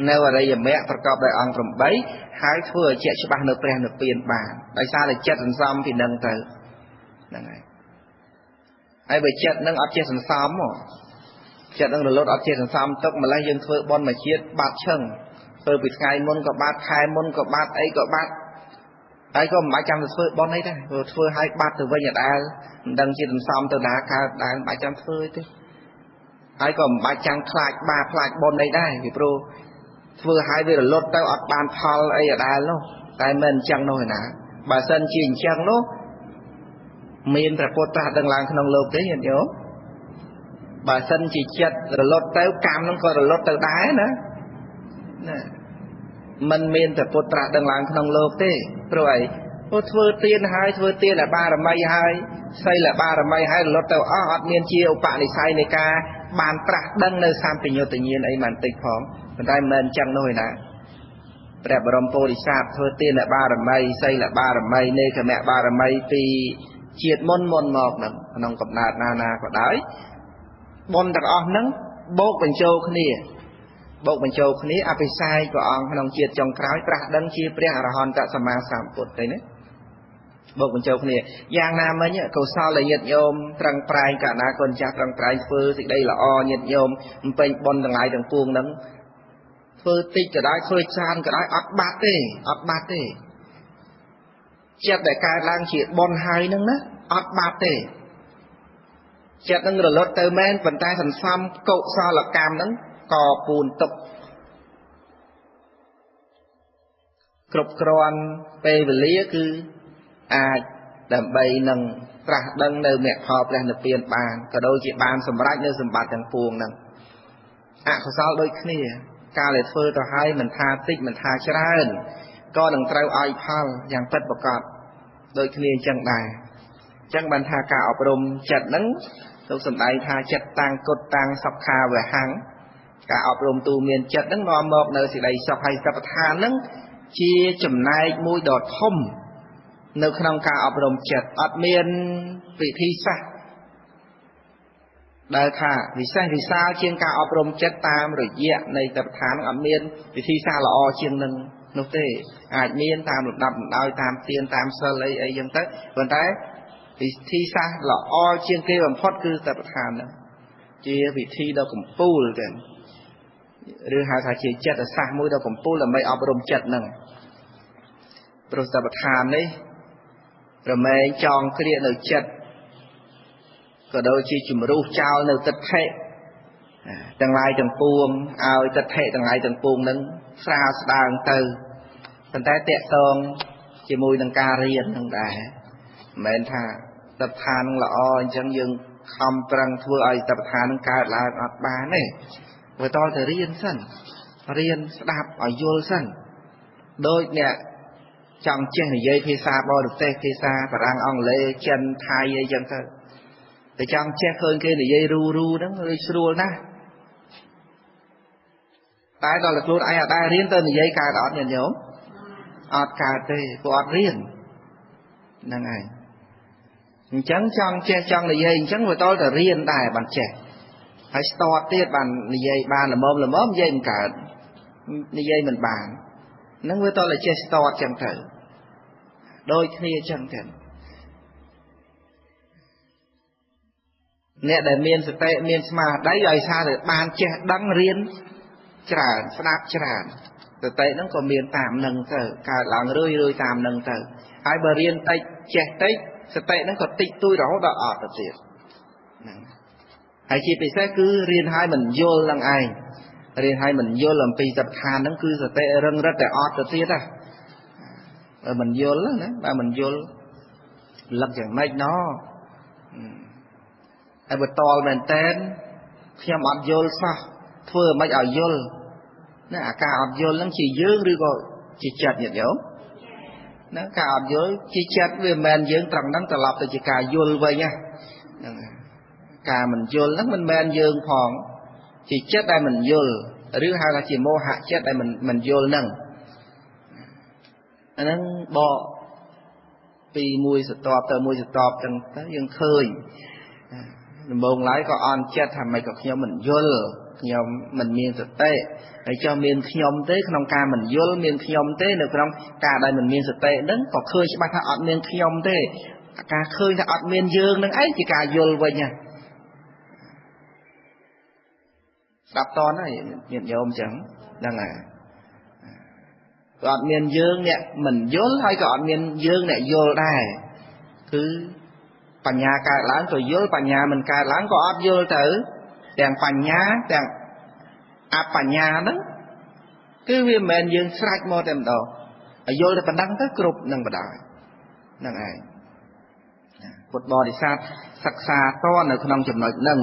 A: នៅអរិយមគ្គប្រកបដោយអង្គ8ហើយធ្វើឲ្យជាក់ច្បាស់នៅព្រះនិព្វានបានដោយសារតែចិត្តសន្សំពីនឹងទៅហ្នឹងហើយហើយបើចិត្តនឹងអត់ចេះសន្សំចិត្តនឹងរលត់អត់ចេះសន្សំទុកម្លេះយើងធ្វើបុណ្យមួយជាតិបាត់ឈឹងធ្វើពីថ្ងៃមុនក៏បាត់ខែមុនក៏បាត់អីក៏បាត់ហើយក៏មិនបាច់ចាំទៅធ្វើបុណ្យអីដែរព្រោះធ្វើឲ្យបាត់ទៅវិញអត់ដែលមិនដឹងជាសន្សំទៅណាកើតដែរមិនបាច់ចាំធ្វើទេហើយក៏មិនបាច់ចាំខ្លាចបាបខ្លាចបុណ្យអីដែរពីព្រោះធ្វើឲ្យវារលត់ទៅអត់បានផលអីអត់ដែលនោះតែមិនអញ្ចឹងនោះឯណាបើសិនជាអញ្ចឹងនោះមានព្រះពុទ្ធត្រាស់ដឹងឡើងក្នុងលោកទេញាតិញោមបើសិនជាចិត្តរលត់ទៅកម្មនឹងក៏រលត់ទៅដែរណាណាមិនមានព្រះពុទ្ធត្រាស់ដឹងឡើងក្នុងលោកទេព្រោះអីព្រោះធ្វើទានហើយធ្វើទានឲ្យបារមីហើយសីលបារមីហើយរលត់ទៅអស់អត់មានជាឧបនិស្ស័យនៃការបានត្រាស់ដឹងនៅសម្បយុត្តញាណអីមិនតិចផងប៉ុន្តែមិនមែនអញ្ចឹងនោះឯណាព្រះបរមពុរិស័ទធ្វើទានបារមីសីលបារមីនេខមៈបារមីពីជាតិមុនមុនមកហ្នឹងក្នុងកំណើតណាណាក៏ដោយបុណ្យទាំងអស់ហ្នឹងបូកបញ្ចូលគ្នាបូកបញ្ចូលគ្នាអភិសេកព្រះអង្គក្នុងជាតិចុងក្រោយត្រាស់ដឹងជាព្រះអរហន្តសម្មាសម្ពុទ្ធទេណាបូកបញ្ចូលគ្នាយ៉ាងណាមិញកុសលដែលញាតិញោមប្រឹងប្រែងកណ្ដាគុណចាស់ប្រឹងប្រែងធ្វើសេចក្តីល្អញាតិញោមបំពេញបុណ្យទាំងឡាយទាំងពួងហ្នឹងធ្វើតិចក៏ដោយធ្វើច្រើនក៏ដោយអត់បាត់ទេអត់បាត់ទេចិត្តដែលកើតឡើងជាបុណ្យហើយហ្នឹងណាអត់បាត់ទេចិត្តនឹងរលត់ទៅមែនប៉ុន្តែសន្សំកុសលកម្មហ្នឹងកពូនទុកគ្រប់គ្រាន់ពេលវេលាគឺអាចដើម្បីនឹងត្រាស់ដឹងនៅមគ្គផលព្រះនិព្វានបានក៏ដូចជាបានសម្រេចនៅសម្បត្តិទាំងពួងហ្នឹងអកុសលដូចគ្នាកាលដែលធ្វើទៅហើយមិនថាតិចមិនថាច្រើនក៏នឹងត្រូវឲ្យផលយ៉ាងពិតប្រាកដដូចគ្នាអញ្ចឹងដែរអញ្ចឹងបានថាការអប់រំចិត្តហ្នឹងលោកសម្ដែងថាចិត្តតាំងគុតតាំងសុខាវហੰការអប់រំទូមានចិត្តហ្នឹងនាំមកនៅសេចក្តីសុខហើយសពឋានហ្នឹងជាចំណែកមួយដ៏ធំនៅក្នុងការអប់រំចិត្តអត់មានវិធីសាស្ត្រដែលថាវិសេសវិសាលជាងការអប់រំចិត្តតាមរយៈនៃសពឋានអត់មានវិធីសាស្ត្រល្អជាងនឹងនោះទេអាចមានតាមលំដាប់លំដោយតាមទានតាមសិលអីអីចឹងទៅប៉ុន្តែវិធីសាស្ត្រល្អជាងគេបំផុតគឺសពឋានហ្នឹងជាវិធីដ៏កំពូលចឹងឬហៅថាជាចិត្តសាស្ត្រមួយដ៏កំពូលដើម្បីអប់រំចិត្តហ្នឹងព្រោះសពឋាននេះរមែងចងគ្រាកនៅចិត្តក៏ដូចជាជំរុះចោលនៅទិដ្ឋិទាំងឡាយទាំងពួងឲ្យទិដ្ឋិទាំងឡាយទាំងពួងហ្នឹងស្រាលស្ដើងទៅប៉ុន្តែតកតងជាមួយនឹងការរៀនហ្នឹងដែរមិនមែនថាសពឋាននឹងល្អអញ្ចឹងយើងខំប្រឹងធ្វើឲ្យសពឋាននឹងកើតឡើងអត់បានទេបើតតែរៀនសិនរៀនស្ដាប់ឲ្យយល់សិនដូចអ្នកចង់ចេះនិយាយភាសាបរទេសភាសាបារាំងអង់គ្លេសចិនថៃអីចឹងទៅតែចង់ចេះឃើញគេនិយាយរូរូហ្នឹងវាស្រួលណាស់តែដល់តែខ្លួនឯងអត់ដែររៀនទៅនិយាយកើតអត់ញាតិញោមអត់កើតទេព្រោះអត់រៀនហ្នឹងហើយអញ្ចឹងចង់ចេះចង់និយាយអញ្ចឹងវាតតែរៀនដែរបានចេះហើយស្ទាត់ទៀតបាននិយាយបានល្មមល្មមនិយាយមិនកើតនិយាយមិនបានហ្នឹងវាតតែចេះស្ទាត់ចឹងទៅដូចគ្នាចឹងទៅ អ្នកដែលមានសតិមានស្មារតីឲ្យសារតែបានចេះដឹងរៀនច្រើនស្ដាប់ច្រើនសតិហ្នឹងក៏មានតាមនឹងទៅកើតឡើងរឿយរឿយតាមនឹងទៅហើយបើរៀនតិចចេះតិចសតិហ្នឹងក៏តិចតួចរហូតដល់អត់ទៅទៀតហ្នឹងហើយជាពិសេសគឺរៀនឲ្យមិនយល់នឹងឯងរៀនឲ្យមិនយល់អំពីសត្វឋានហ្នឹងគឺសតិរឹងរិតតែអត់ទៅទៀតណាបើមិនយល់ណាបើមិនយល់លឹកយ៉ាងម៉េចណោះហើយបើតល់មែនតែនខ្ញុំអត់យល់សោះធ្វើមិនឲ្យយល់ណាអាការអត់យល់ហ្នឹងជាយើងឬក៏ជាចិត្តញាតិញោមណាការអត់យល់ជាចិត្តវាមិនមែនយើងត្រង់ហ្នឹងត្រឡប់ទៅជាការយល់វិញណាហ្នឹងការមិនយល់ហ្នឹងមិនមែនយើងផងជាចិត្តដែលមិនយល់ឬហៅថាជាមោហៈចិត្តដែលមិនយល់ហ្នឹងអាហ្នឹងបកពីមួយស្រទាប់ទៅមួយស្រទាប់ចឹងទៅយើងឃើញដំបូងឡើយក៏អន់ចិត្តថាម៉េចក៏ខ្ញុំមិនយល់ខ្ញុំមិនមានសតិហើយចុះមានខ្ញុំទេក្នុងការមិនយល់មានខ្ញុំទេនៅក្នុងការដែលមិនមានសតិហ្នឹងក៏ឃើញច្បាស់ថាអត់មានខ្ញុំទេការឃើញថាអត់មានយើងនឹងឯងជាការយល់វិញណាស្ដាប់តន់ហើយញាតិញោមចឹងហ្នឹងហើយក៏អត់មានយើងអ្នកមិនយល់ហើយក៏អត់មានយើងអ្នកយល់ដែរគឺបញ្ញាកើតឡើងក៏យល់បញ្ញាមិនកើតឡើងក៏អត់យល់ទៅទាំងបញ្ញាទាំងអបញ្ញាហ្នឹងគឺវាមិនមែនយើងស្រេចមកតែម្ដងឲ្យយល់តែប៉ុណ្ណឹងទៅគ្រប់នឹងបដ ாய் ហ្នឹងឯងពុទ្ធបរិស័ទសិក្សាតនៅក្នុងចំណុចហ្នឹង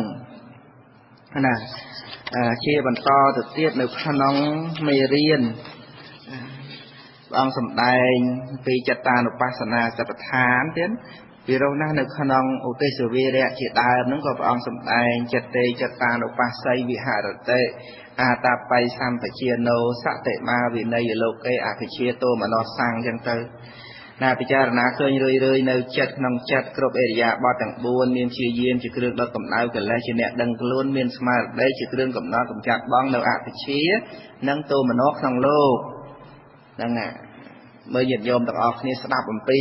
A: ណាជាបន្តទៅទៀតនៅក្នុងមេរៀនព្រះអង្គសម្ដែងពីចិត្តានុបស្សនាសតិប្បដ្ឋានទៀតពីរោះណាស់នៅក្នុងឧទេសវីរៈជាដើមហ្នឹងក៏ព្រះអង្គសម្ដែងចិត្តទេចិត្តានុបស្ស័យវិហរតិអាតាបៃសម្បជាណោសតិមាវិន័យលោកេអភិជាតោមនោសង្ឃចឹងទៅណាពិចារណាឃើញរឿយរឿយនៅចិត្តក្នុងចិត្តគ្រប់អរិយាបថទាំង4មានជាយាមជាគ្រឿងដុតកម្ដៅកិលេសជាអ្នកដឹងខ្លួនមានស្មារតីជាគ្រឿងកំណត់កំចាត់បងនៅអភិជានិងតោមនោក្នុងលោកហ្នឹងណាមើលញាតិញោមទាំងអស់គ្នាស្ដាប់អំពី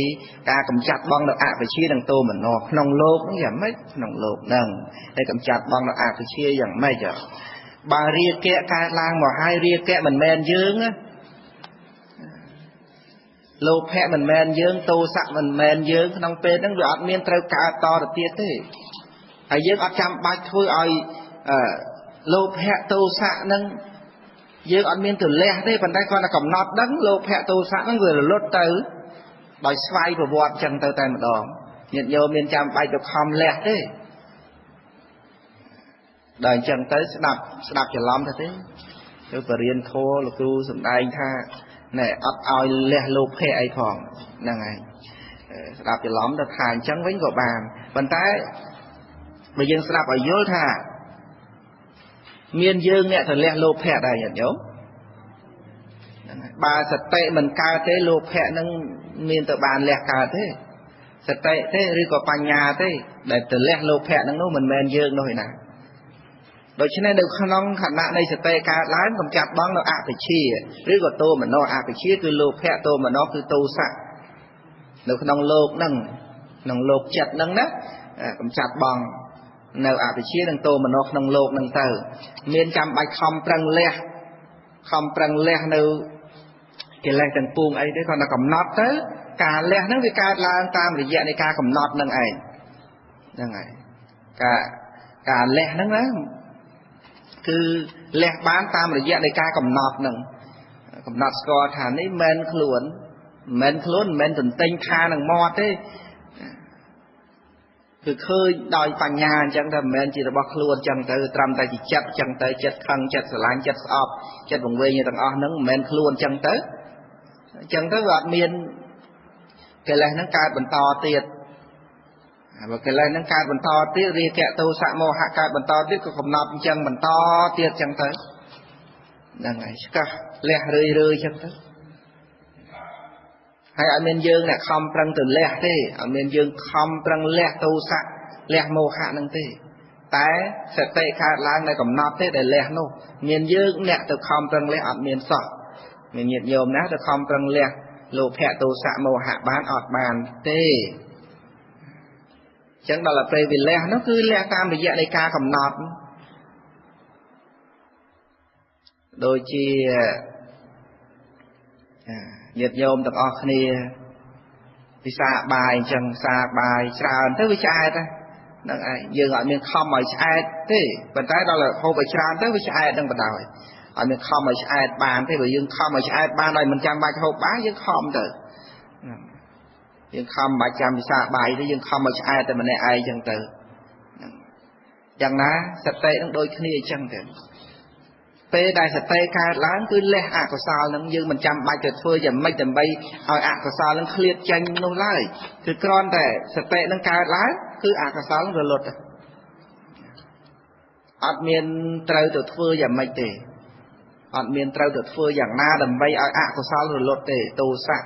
A: ការកំចាត់បងនៅអវិជ្ជានិងទោមនស្សក្នុងលោកហ្នឹងយ៉ាងម៉េចក្នុងលោកហ្នឹងតែកំចាត់បងនៅអវិជ្ជាយ៉ាងម៉េចបើរាគៈកើតឡើងមកហើយរាគៈមិនមែនយើងណាលោភៈមិនមែនយើងទោសៈមិនមែនយើងក្នុងពេលហ្នឹងវាអត់មានត្រូវកើតតទៅទៀតទេហើយយើងអត់ចាំបាច់ធ្វើឲ្យលោភៈទោសៈហ្នឹងយើងអត់មានទៅលះទេប៉ុន្តែគ្រាន់តែកំណត់ដឹងលោភៈទោសៈហ្នឹងវារលត់ទៅដោយស្វ័យប្រវត្តិចឹងទៅតែម្ដងញាតិញោមមានចាំបាច់ទៅខំលះទេដល់អញ្ចឹងទៅស្ដាប់ច្រឡំទៅទេទៅបរៀនធម៌លោកគ្រូសម្ដែងថាណែអត់ឲ្យលះលោភៈអីផងហ្នឹងហើយស្ដាប់ច្រឡំទៅថាអញ្ចឹងវិញក៏បានប៉ុន្តែបើយើងស្ដាប់ឲ្យយល់ថាមានយើងអ្នកទៅលះលោភៈដែរញាតិញោមហ្នឹងហើយបើសតិមិនកើតទេលោភៈនឹងមានទៅបានលះកើតទេសតិទេឬក៏បញ្ញាទេដែលទៅលះលោភៈហ្នឹងនោះមិនមែនយើងនោះឯណាដូច្នេះនៅក្នុងខណៈនៃសតិកើតឡើងកំចាត់បងនៅអវិជ្ជាឬក៏ទោមនស្សអវិជ្ជាគឺលោភៈទោមនស្សគឺទោសៈនៅក្នុងលោកហ្នឹងក្នុងលោកចិត្តហ្នឹងណាកំចាត់បងនៅអវិជ្ជានិងទោមនស្សក្នុងលោកហ្នឹងទៅមានចាំបាច់ខំប្រឹងលះខំប្រឹងលះនៅកិលេសទាំងពួងអីទេគ្រាន់តែកំណត់ទៅការលះហ្នឹងវាកើតឡើងតាមរយៈនៃការកំណត់ហ្នឹងឯងហ្នឹងហើយការលះហ្នឹងណាគឺលះបានតាមរយៈនៃការកំណត់ហ្នឹងកំណត់ស្គាល់ថានេះមិនខ្លួនមិនខ្លួនមិនទន្ទិញថានឹងមាត់ទេគឺឃើញដោយបញ្ញាអញ្ចឹងថាមិនមែនជារបស់ខ្លួនអញ្ចឹងទៅត្រឹមតែជាចិត្តអញ្ចឹងទៅចិត្តខឹងចិត្តស្រឡាញ់ចិត្តស្អប់ចិត្តវង្វេងទាំងអស់ហ្នឹងមិនមែនខ្លួនអញ្ចឹងទៅអញ្ចឹងទៅវាអត់មានកិលេសហ្នឹងកើតបន្តទៀតបើកិលេសហ្នឹងកើតបន្តទៀតរាគៈទោសៈមោហៈកើតបន្តទៀតក៏កំណត់អញ្ចឹងបន្តទៀតអញ្ចឹងទៅហ្នឹងហើយឆ្កឹះលះរឿយរឿយអញ្ចឹងទៅហើយអត់មានយើងអ្នកខំប្រឹងទៅលះទេអត់មានយើងខំប្រឹងលះទោសៈលះមោហៈហ្នឹងទេតែសតិកើតឡើងនៅកំណត់ទេដែលលះនោះមានយើងអ្នកទៅខំប្រឹងលះអត់មានសោះមានញាតិញោមណាទៅខំប្រឹងលះលោភៈទោសៈមោហៈបានអត់បានទេ ចឹងដល់ពេលវាលះនោះគឺលះតាមរយៈនៃការកំណត់ដូចជាញាតិញោមទាំងអស់គ្នាពិសាបាយអញ្ចឹងសាបាយច្រើនទៅវាឆ្អែតហ្នឹងឯងយើងអត់មានខំឲ្យឆ្អែតទេប៉ុន្តែដល់ហូបឲ្យច្រើនទៅវាឆ្អែតនឹងបណ្ដោយអត់មានខំឲ្យឆ្អែតបានទេបើយើងខំឲ្យឆ្អែតបានដោយមិនចាំបាច់ហូបបាយយើងខំទៅយើងខំបាច់ចាំពិសាបាយទេយើងខំឲ្យឆ្អែតតែម្នាក់ឯងអញ្ចឹងទៅយ៉ាងណាសតិនឹងដូចគ្នាអញ្ចឹងទៅពេលដែលសតិកើតឡើងគឺលះអកុសលនឹងយើងមិនចាំបាច់ទៅធ្វើយ៉ាងម៉េចដើម្បីឲ្យអកុសលនឹងឃ្លាតចេញនោះឡើយគឺគ្រាន់តែសតិនឹងកើតឡើងគឺអកុសលនឹងរលត់អត់មានត្រូវទៅធ្វើយ៉ាងម៉េចទេអត់មានត្រូវទៅធ្វើយ៉ាងណាដើម្បីឲ្យអកុសលរលត់ទេទោសៈ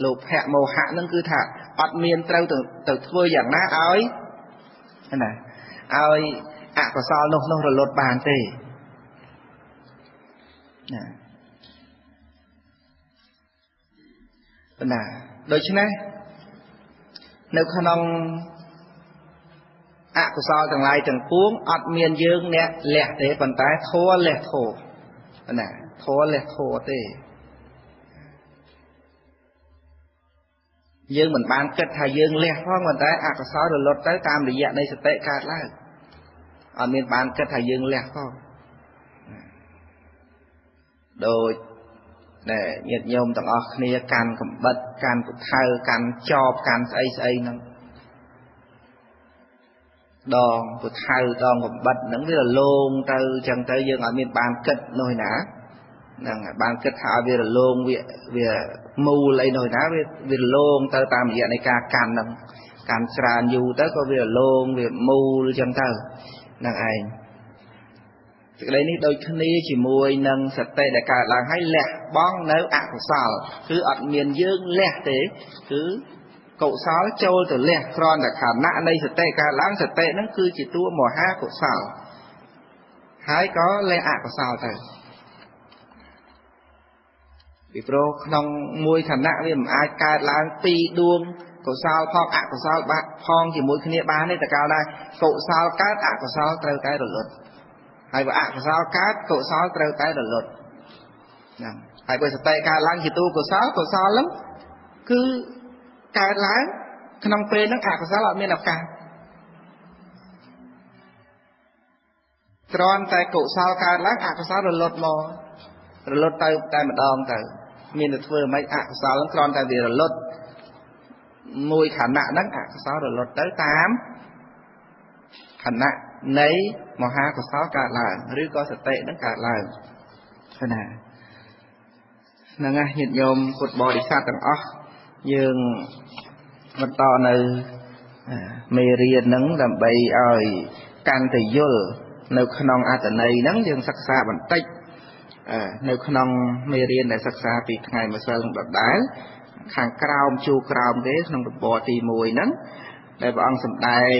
A: លោភៈមោហៈនឹងគឺថាអត់មានត្រូវទៅធ្វើយ៉ាងណាឲ្យណាឲ្យអកុសលនោះរលត់បានទេណាណាដូច្នេះនៅក្នុងអកុសលទាំងឡាយទាំងពួងអត់មានយើងអ្នកលះទេប៉ុន្តែធម៌លះធម៌ណាធម៌លះធម៌ទេយើងមិនបានគិតថាយើងលះផងប៉ុន្តែអកុសលរលត់ទៅតាមរយៈនៃសតិកើតឡើងអត់មានបានគិតថាយើងលះផងដូចដែលញាតិញោមទាំងអស់គ្នាកាន់កំបិតកាន់ពូថៅកាន់ចបកាន់ស្អីស្អីហ្នឹងដងពូថៅដងកំបិតហ្នឹងវារលោងទៅអញ្ចឹងទៅយើងអត់មានបានគិតនោះឯណាហ្នឹងបានគិតថាឲ្យវារលោងវាមូលអីនោះឯណាវារលោងទៅតាមរយៈនៃការកាន់ហ្នឹងកាន់ច្រើនយូរទៅក៏វារលោងវាមូលអញ្ចឹងទៅហ្នឹងឯងសេចក្តីនេះដូចគ្នាជាមួយនឹងសតិដែលកើតឡើងហើយលះបង់នៅអកុសលគឺអត់មានយើងលះទេគឺកុសលចូលទៅលះគ្រាន់តែខណៈនៃសតិកើតឡើងសតិហ្នឹងគឺជាតួមហាកុសលហើយក៏លះអកុសលទៅពីព្រោះក្នុងមួយខណៈវាមិនអាចកើតឡើងពីរដួងកុសលផងអកុសលបាក់ផងជាមួយគ្នាបានទេតែកាលណាកុសលកើតអកុសលត្រូវតែរលត់ហើយបើអកុសលកើតកុសលត្រូវតែរលត់ហ្នឹងហើយបើសតិកើតឡើងជាតួកុសលកុសលហ្នឹងគឺកើតឡើងក្នុងពេលហ្នឹងអកុសលអត់មានឱកាសគ្រាន់តែកុសលកើតឡើងអកុសលរលត់មករលត់ទៅតែម្ដងទៅមានតែធ្វើមិនអកុសលហ្នឹងគ្រាន់តែវារលត់មួយខណៈហ្នឹងអកុសលរលត់ទៅតាមខណៈនៃមហាកុសលកើតឡើងឬក៏សតិនឹងកើតឡើងណាហ្នឹងណាញាតិញោមពុទ្ធបរិស័ទទាំងអស់យើងបន្តនៅមេរៀនហ្នឹងដើម្បីឲ្យកាន់តែយល់នៅក្នុងអត្ថន័យហ្នឹងយើងសិក្សាបន្តិចនៅក្នុងមេរៀនដែលសិក្សាពីថ្ងៃម្សិលដដែលខាងក្រោមជួរក្រោមទេក្នុងទំព័រទី1ហ្នឹងដែលព្រះអង្គសម្ដែង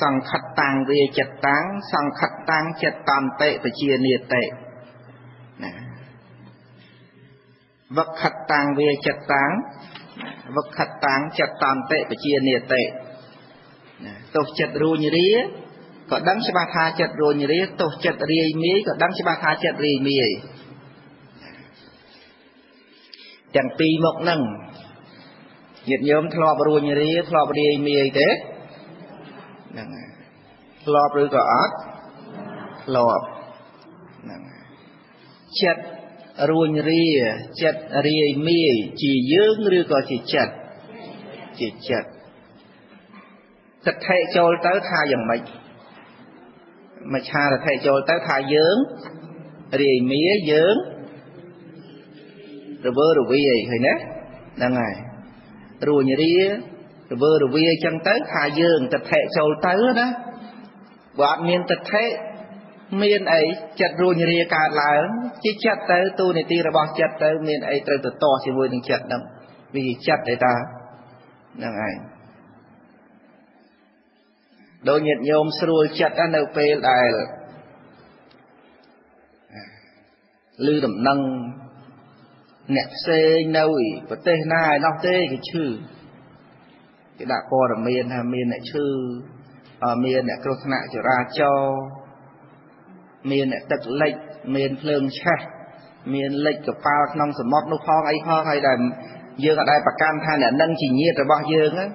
A: សង្ខតាំងវាចិត្តតាំងសង្ខតាំងចិត្តតន្តិបជានិតិណាវក្ខតាំងវាចិត្តតាំងវក្ខតាំងចិត្តតន្តិបជានិតិណាទោះចិត្តរួញរាក៏ដឹងច្បាស់ថាចិត្តរួញរាទោះចិត្តរាយមាយក៏ដឹងច្បាស់ថាចិត្តរាយមាយទាំងពីរមុខហ្នឹងញាតិញោមធ្លាប់រួញរាធ្លាប់រាយមាយទេហ្នឹងហើយធ្លាប់ឬក៏អត់ធ្លាប់ហ្នឹងចិត្តរួញរាចិត្តរាយមាយជាយើងឬក៏ជាចិត្តជាចិត្តសទ្ធិចូលទៅថាយ៉ាងម៉េចមច្ឆារថិចូលទៅថាយើងរាយមាយយើងរវើរវាយឃើញទេហ្នឹងហើយរួញរារវើរវាយចឹងទៅថាយើងទិដ្ឋិចូលទៅណាបើអត់មានទិដ្ឋិមានអីចិត្តរួញរាកើតឡើងជាចិត្តទៅទូនីតិរបស់ចិត្តទៅមានអីត្រូវទៅតោះជាមួយនឹងចិត្តហ្នឹងវាជាចិត្តទេតាហ្នឹងឯងដូចញាតិញោមស្រួលចិត្តនៅពេលដែលឮដំណឹងអ្នកផ្សេងនៅប្រទេសណាឯណោះទេគេឈឺ គេដាក់ព័ត៌មានថាមានអ្នកឈឺមានអ្នកគ្រោះថ្នាក់ចរាចរណ៍មានអ្នកទឹកលិចមានភ្លើងឆេះមានលិចកប៉ាល់ក្នុងសមុទ្រនោះផងអីផងហើយដែលយើងអត់ដែលប្រកាន់ថាអ្នកនឹងជាញាតិរបស់យើងហ្នឹ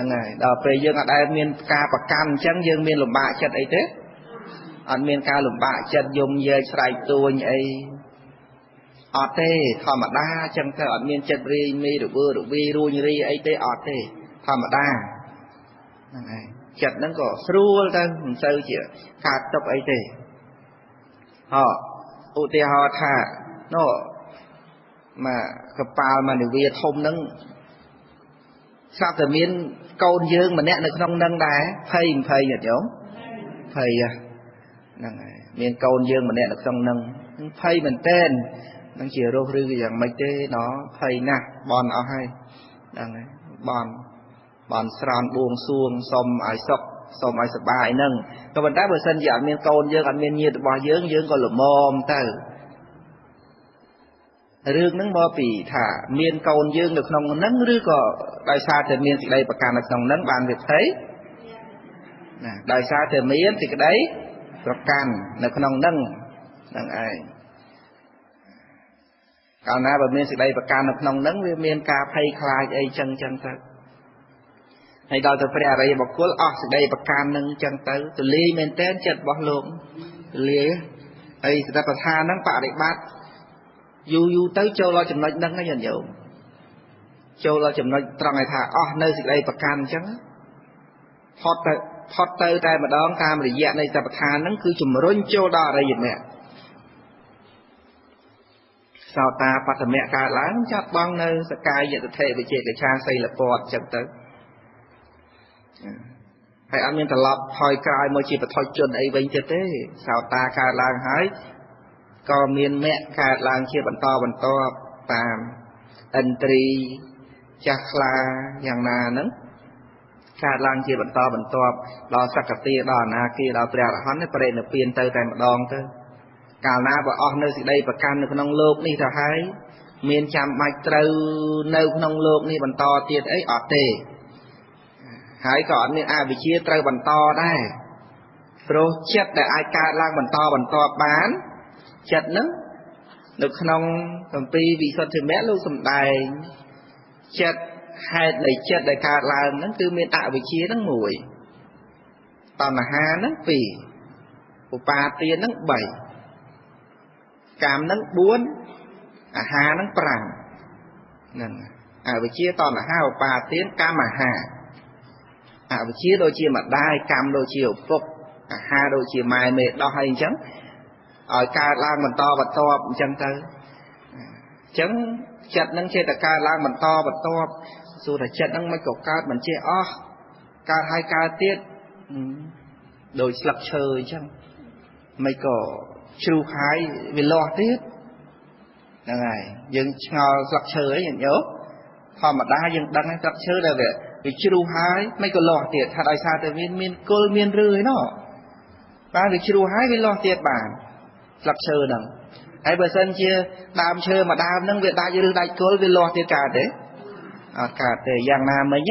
A: ងហើយដល់ពេលយើងអត់ដែលមានការប្រកាន់អញ្ចឹងយើងមានលំបាកចិត្តអីទេអត់មានការលំបាកចិត្តយំយែកស្រែកទួញអីអត់ទេធម្មតាអញ្ចឹងទៅអត់មានចិត្តរាយមីរវើរវីរួញរីអីទេអត់ទេធម្មតាហ្នឹងហើយចិត្តហ្នឹងក៏ស្រួលទៅមិនសូវជាកើតទុកអីទេហោឧទាហរណ៍ថានោះមកកប៉ាល់មកនាវាធំហ្នឹងស្រាប់តែមានកូនយើងម្នាក់នៅក្នុងហ្នឹងដែរភ័យមិនភ័យញាតិញោមភ័យហ្នឹងហើយមានកូនយើងម្នាក់នៅក្នុងហ្នឹងភ័យមែនទែននឹងជារស់ឬយ៉ាងម៉េចទេណភ័យណាស់បន់អស់ហើយហ្នឹងហើយបន់ស្រន់បួងសួងសុំឲ្យសុខសុំឲ្យសប្បាយហ្នឹងក៏ប៉ុន្តែបើសិនជាអត់មានកូនយើងអត់មានញាតិរបស់យើងយើងក៏ល្មមទៅរឿងហ្នឹងមកពីថាមានកូនយើងនៅក្នុងហ្នឹងឬក៏ដោយសារតែមានសេចក្តីប្រកាន់នៅក្នុងហ្នឹងបានវាភ័យណាដោយសារតែមានសេចក្តីប្រកាន់នៅក្នុងហ្នឹងហ្នឹងឯងកាលណាបើមានសេចក្តីប្រកាន់នៅក្នុងហ្នឹងវាមានការភ័យខ្លាចអីចឹងចឹងទៅហើយដល់ទៅព្រះអរិយបុគ្គលអស់សេចក្តីប្រកាន់ហ្នឹងចឹងទៅទលាយមែនទែនចិត្តរបស់លោកទលាយហើយសតិប្បដ្ឋានហ្នឹងបរិបត្តិយូរយូរទៅចូលដល់ចំណុចហ្នឹងហើយញាតិញោមចូលដល់ចំណុចត្រង់ឲ្យថាអស់នៅសេចក្តីប្រកាន់អញ្ចឹងផុតទៅតែម្ដងតាមរយៈនៃសតិប្បដ្ឋានហ្នឹងគឺជំរុញចូលដល់អរិយមគ្គសោតាបត្តមៈកើតឡើងចាប់បងនៅសកាយទិដ្ឋិវិជកិច្ឆាសីលពតអញ្ចឹងទៅហើយអត់មានត្រឡប់ថយក្រោយមកជាបឋមជនអីវិញទៀតទេសោតាកើតឡើងហើយក៏មានមគ្គកើតឡើងជាបន្តបន្ទាប់តាមឥន្ទ្រីចាស់ខ្លាយ៉ាងណាហ្នឹងកើតឡើងជាបន្តបន្ទាប់ដល់សក្តិដល់អនាគាដល់ព្រះអរហន្តបរិនិព្វានទៅតែម្ដងទៅកាលណាបើអស់នៅសេចក្តីប្រកាន់នៅក្នុងលោកនេះទៅហើយមានចាំបាច់ត្រូវនៅក្នុងលោកនេះបន្តទៀតអីអត់ទេហើយក៏អត់មានអវិជ្ជាត្រូវបន្តដែរព្រោះចិត្តដែលអាចកើតឡើងបន្តបន្ទាប់បានចិត្តហ្នឹងនៅក្នុងគម្ពីរវិសុទ្ធិមគ្គលោកសំដែងចិត្តហេតុនៃចិត្តដែលកើតឡើងហ្នឹងគឺមានអវិជ្ជាហ្នឹងមួយតណ្ហាហ្នឹងពីរឧបាទានហ្នឹង3កម្មហ្នឹង4អាហារហ្នឹង5ហ្នឹងអវិជ្ជាតណ្ហាឧបាទានកម្មអាហារអវិជ្ជាដូចជាម្ដាយកម្មដូចជាឪពុកអាហារដូចជាម៉ែមេដោះអីអញ្ចឹងឲ្យកើតឡើងបន្តបន្ទាប់អញ្ចឹងទៅអញ្ចឹងចិត្តហ្នឹងចេះតែកើតឡើងបន្តបន្ទាប់សួរថាចិត្តហ្នឹងមិនក៏កើតមិនចេះអស់កើតហើយកើតទៀតដូចស្លឹកឈើអញ្ចឹងមិនក៏ជ្រុះហើយវាលាស់ទៀតហ្នឹងហើយយើងឆ្ងល់ស្លឹកឈើអីញាតិញោមធម្មតាយើងដឹងហើយស្លឹកឈើដែលវាជ្រុះហើយមិនក៏លាស់ទៀតថាដោយសារតែវាមានគល់មានឬឯណោះបានវាជ្រុះហើយវាលាស់ទៀតបានស្លឹកឈើហ្នឹងហើយបើសិនជាដើមឈើមួយដើមហ្នឹងវាដាច់ឬដាច់គល់វាលាស់ទៀតកើតទេអត់កើតទេយ៉ាងណាមិញ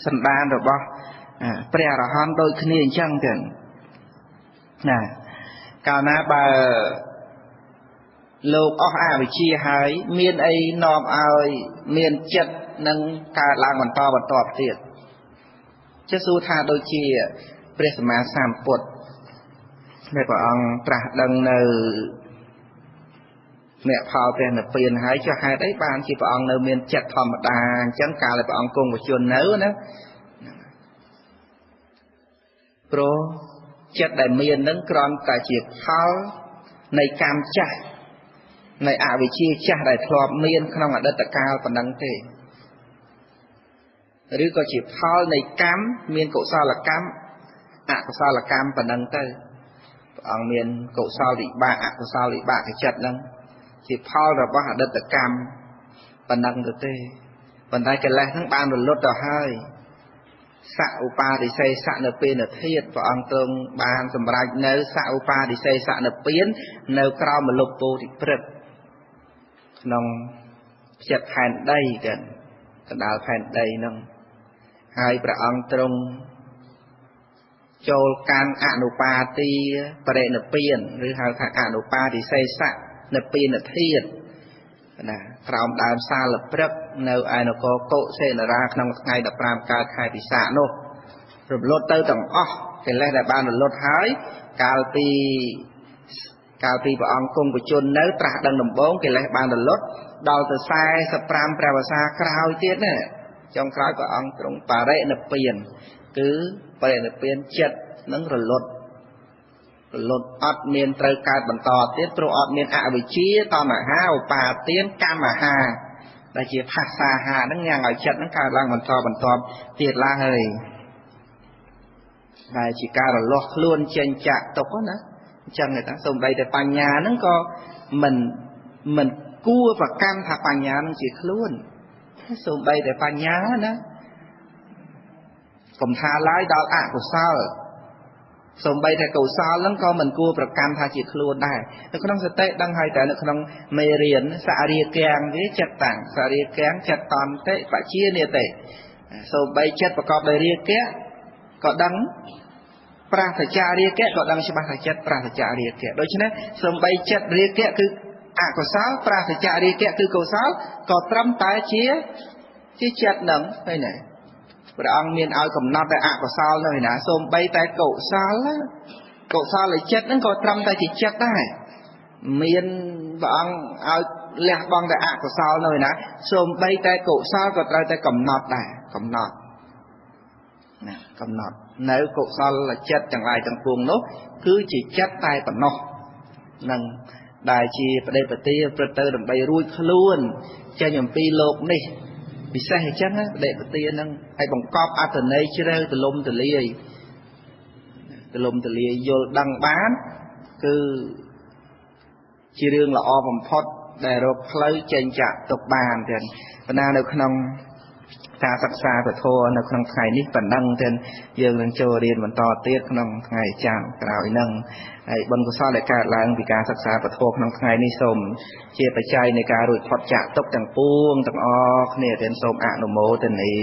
A: សន្តានរបស់ព្រះអរហន្តដូចគ្នាអញ្ចឹងទាំងណាកាលណាបើលោកអស់អវិជ្ជាហើយមានអីនាំឲ្យមានចិត្តនឹងកើតឡើងបន្តបន្ទាប់ទៀតចេះសួរថាដូចជាព្រះសម្មាសម្ពុទ្ធដែលព្រះអង្គត្រាស់ដឹងនៅអ្នកផលព្រះនិព្វានហើយចុះហេតុអីបានជាព្រះអង្គនៅមានចិត្តធម្មតាអញ្ចឹងកាលដែលព្រះអង្គគង់វជននៅណាព្រោះចិត្តដែលមាននឹងគ្រាន់តែជាផលនៃកម្មចាស់នៃអវិជ្ជាចាស់ដែលធ្លាប់មានក្នុងអតីតកាលប៉ុណ្ណឹងទេឬក៏ជាផលនៃកម្មមានកុសលកម្មអកុសលកម្មប៉ុណ្ណឹងទៅព្រះអង្គមានកុសលវិបាកអកុសលវិបាកចិត្តហ្នឹងជាផលរបស់អតីតកម្មប៉ុណ្ណឹងទៅទេប៉ុន្តែកិលេសហ្នឹងបានរលត់ទៅហើយសឧបារិសេសៈនៅពេលនិធាតព្រះអង្គទ្រង់បានសម្រេចនៅសឧបារិសេសៈនិព្វាននៅក្រោមម្លប់ពោធិព្រឹក្សក្នុងចិត្តផែនដីទាំង កណ្ដាលផែនដីហ្នឹងហើយព្រះអង្គទ្រង់ចូលកាន់អនុបាទិបរិនិព្វានឬហៅថាអនុបាទិសេសៈនិព្វានធាតុណាក្រោមដើមសាលព្រឹកនៅឯនគរកុសិនរាក្នុងថ្ងៃ15កើតខែពិសាខនោះរំលត់ទៅទាំងអស់កិលេសដែលបានរលត់ហើយកាលពីព្រះអង្គគង់ប្រជជននៅត្រាស់ដឹងដំបូងកិលេសបានរលត់ដល់ទៅ45ព្រះវស្សាក្រោយទៀតណាចុងក្រោយព្រះអង្គទ្រង់បរិនិព្វានគឺបរិនិព្វានចិត្តនឹងរលត់អត់មានត្រូវកើតបន្តទៀតព្រោះអត់មានអវិជ្ជាតណ្ហាឧបាទានកម្មហាដែលជាភាសាហាហ្នឹងញ៉ាំងឲ្យចិត្តហ្នឹងកើតឡើងបន្តបន្ទាប់ទៀតឡើងហើយដែលជាការរលាស់ខ្លួនចេញចាក់ទុកណាអញ្ចឹងឯតាសូម្បីតែបញ្ញាហ្នឹងក៏មិនគួរប្រកាន់ថាបញ្ញាហ្នឹងជាខ្លួនសូម្បីតែបញ្ញាណាកុំថាឡើយដល់អកុសលសូម្បីតែកុសលហ្នឹងក៏មិនគួរប្រកាន់ថាជាខ្លួនដែរនៅក្នុងសតិដឹងហើយតែនៅក្នុងមេរៀនសរិគាំងវាចិត្តតាំងសរិគាំងចិត្តតន្តិបជានិតិសូម្បីចិត្តប្រកបដោយរាគៈក៏ដឹងប្រាសចារាគៈក៏ដឹងច្បាស់ថាចិត្តប្រាសចារាគៈដូច្នេះសូម្បីចិត្តរាគៈគឺអកុសលប្រាសចារាគៈគឺកុសលក៏ត្រឹមតែជាចិត្តហ្នឹងឃើញទេព្រះអង្គមានឲ្យកំណត់តែអកុសលនោះឯណាសូម្បីតែកុសលកុសលចិត្តហ្នឹងក៏ត្រឹមតែជាចិត្តដែរមានព្រះអង្គឲ្យលះបង់តែអកុសលនោះឯណាសូម្បីតែកុសលក៏ត្រូវតែកំណត់ដែរកំណត់ណាកំណត់នៅកុសលចិត្តទាំងឡាយទាំងពួងនោះគឺជាចិត្តតែប៉ុណ្ណោះនឹងដែលជាបដិបទាប្រព្រឹត្តទៅដើម្បីរួចខ្លួនចេញអំពីលោកនេះពិសេសអញ្ចឹងបដិបទានឹងឲ្យបង្កប់អត្ថន័យជ្រៅទលំទលាយយល់ដឹងបានគឺជារឿងល្អបំផុតដែលរកផ្លូវចេញចាក់ទុកបានទាំងប៉ុន្តែនៅក្នុងការសិក្សាពធនៅក្នុងថ្ងៃនេះប៉ុណ្ណឹងទាំងយើងនឹងចូលរៀនបន្តទៀតក្នុងថ្ងៃច័ន្ទក្រោយនឹងហើយបុណ្យកុសលដែលកើតឡើងពីការសិក្សាពធក្នុងថ្ងៃនេះសូមជាបច្ច័យនៃការរួចផុតចាកទុក្ខទាំងពួងទាំងអស់គ្នាទាំងសូមអនុមោទនា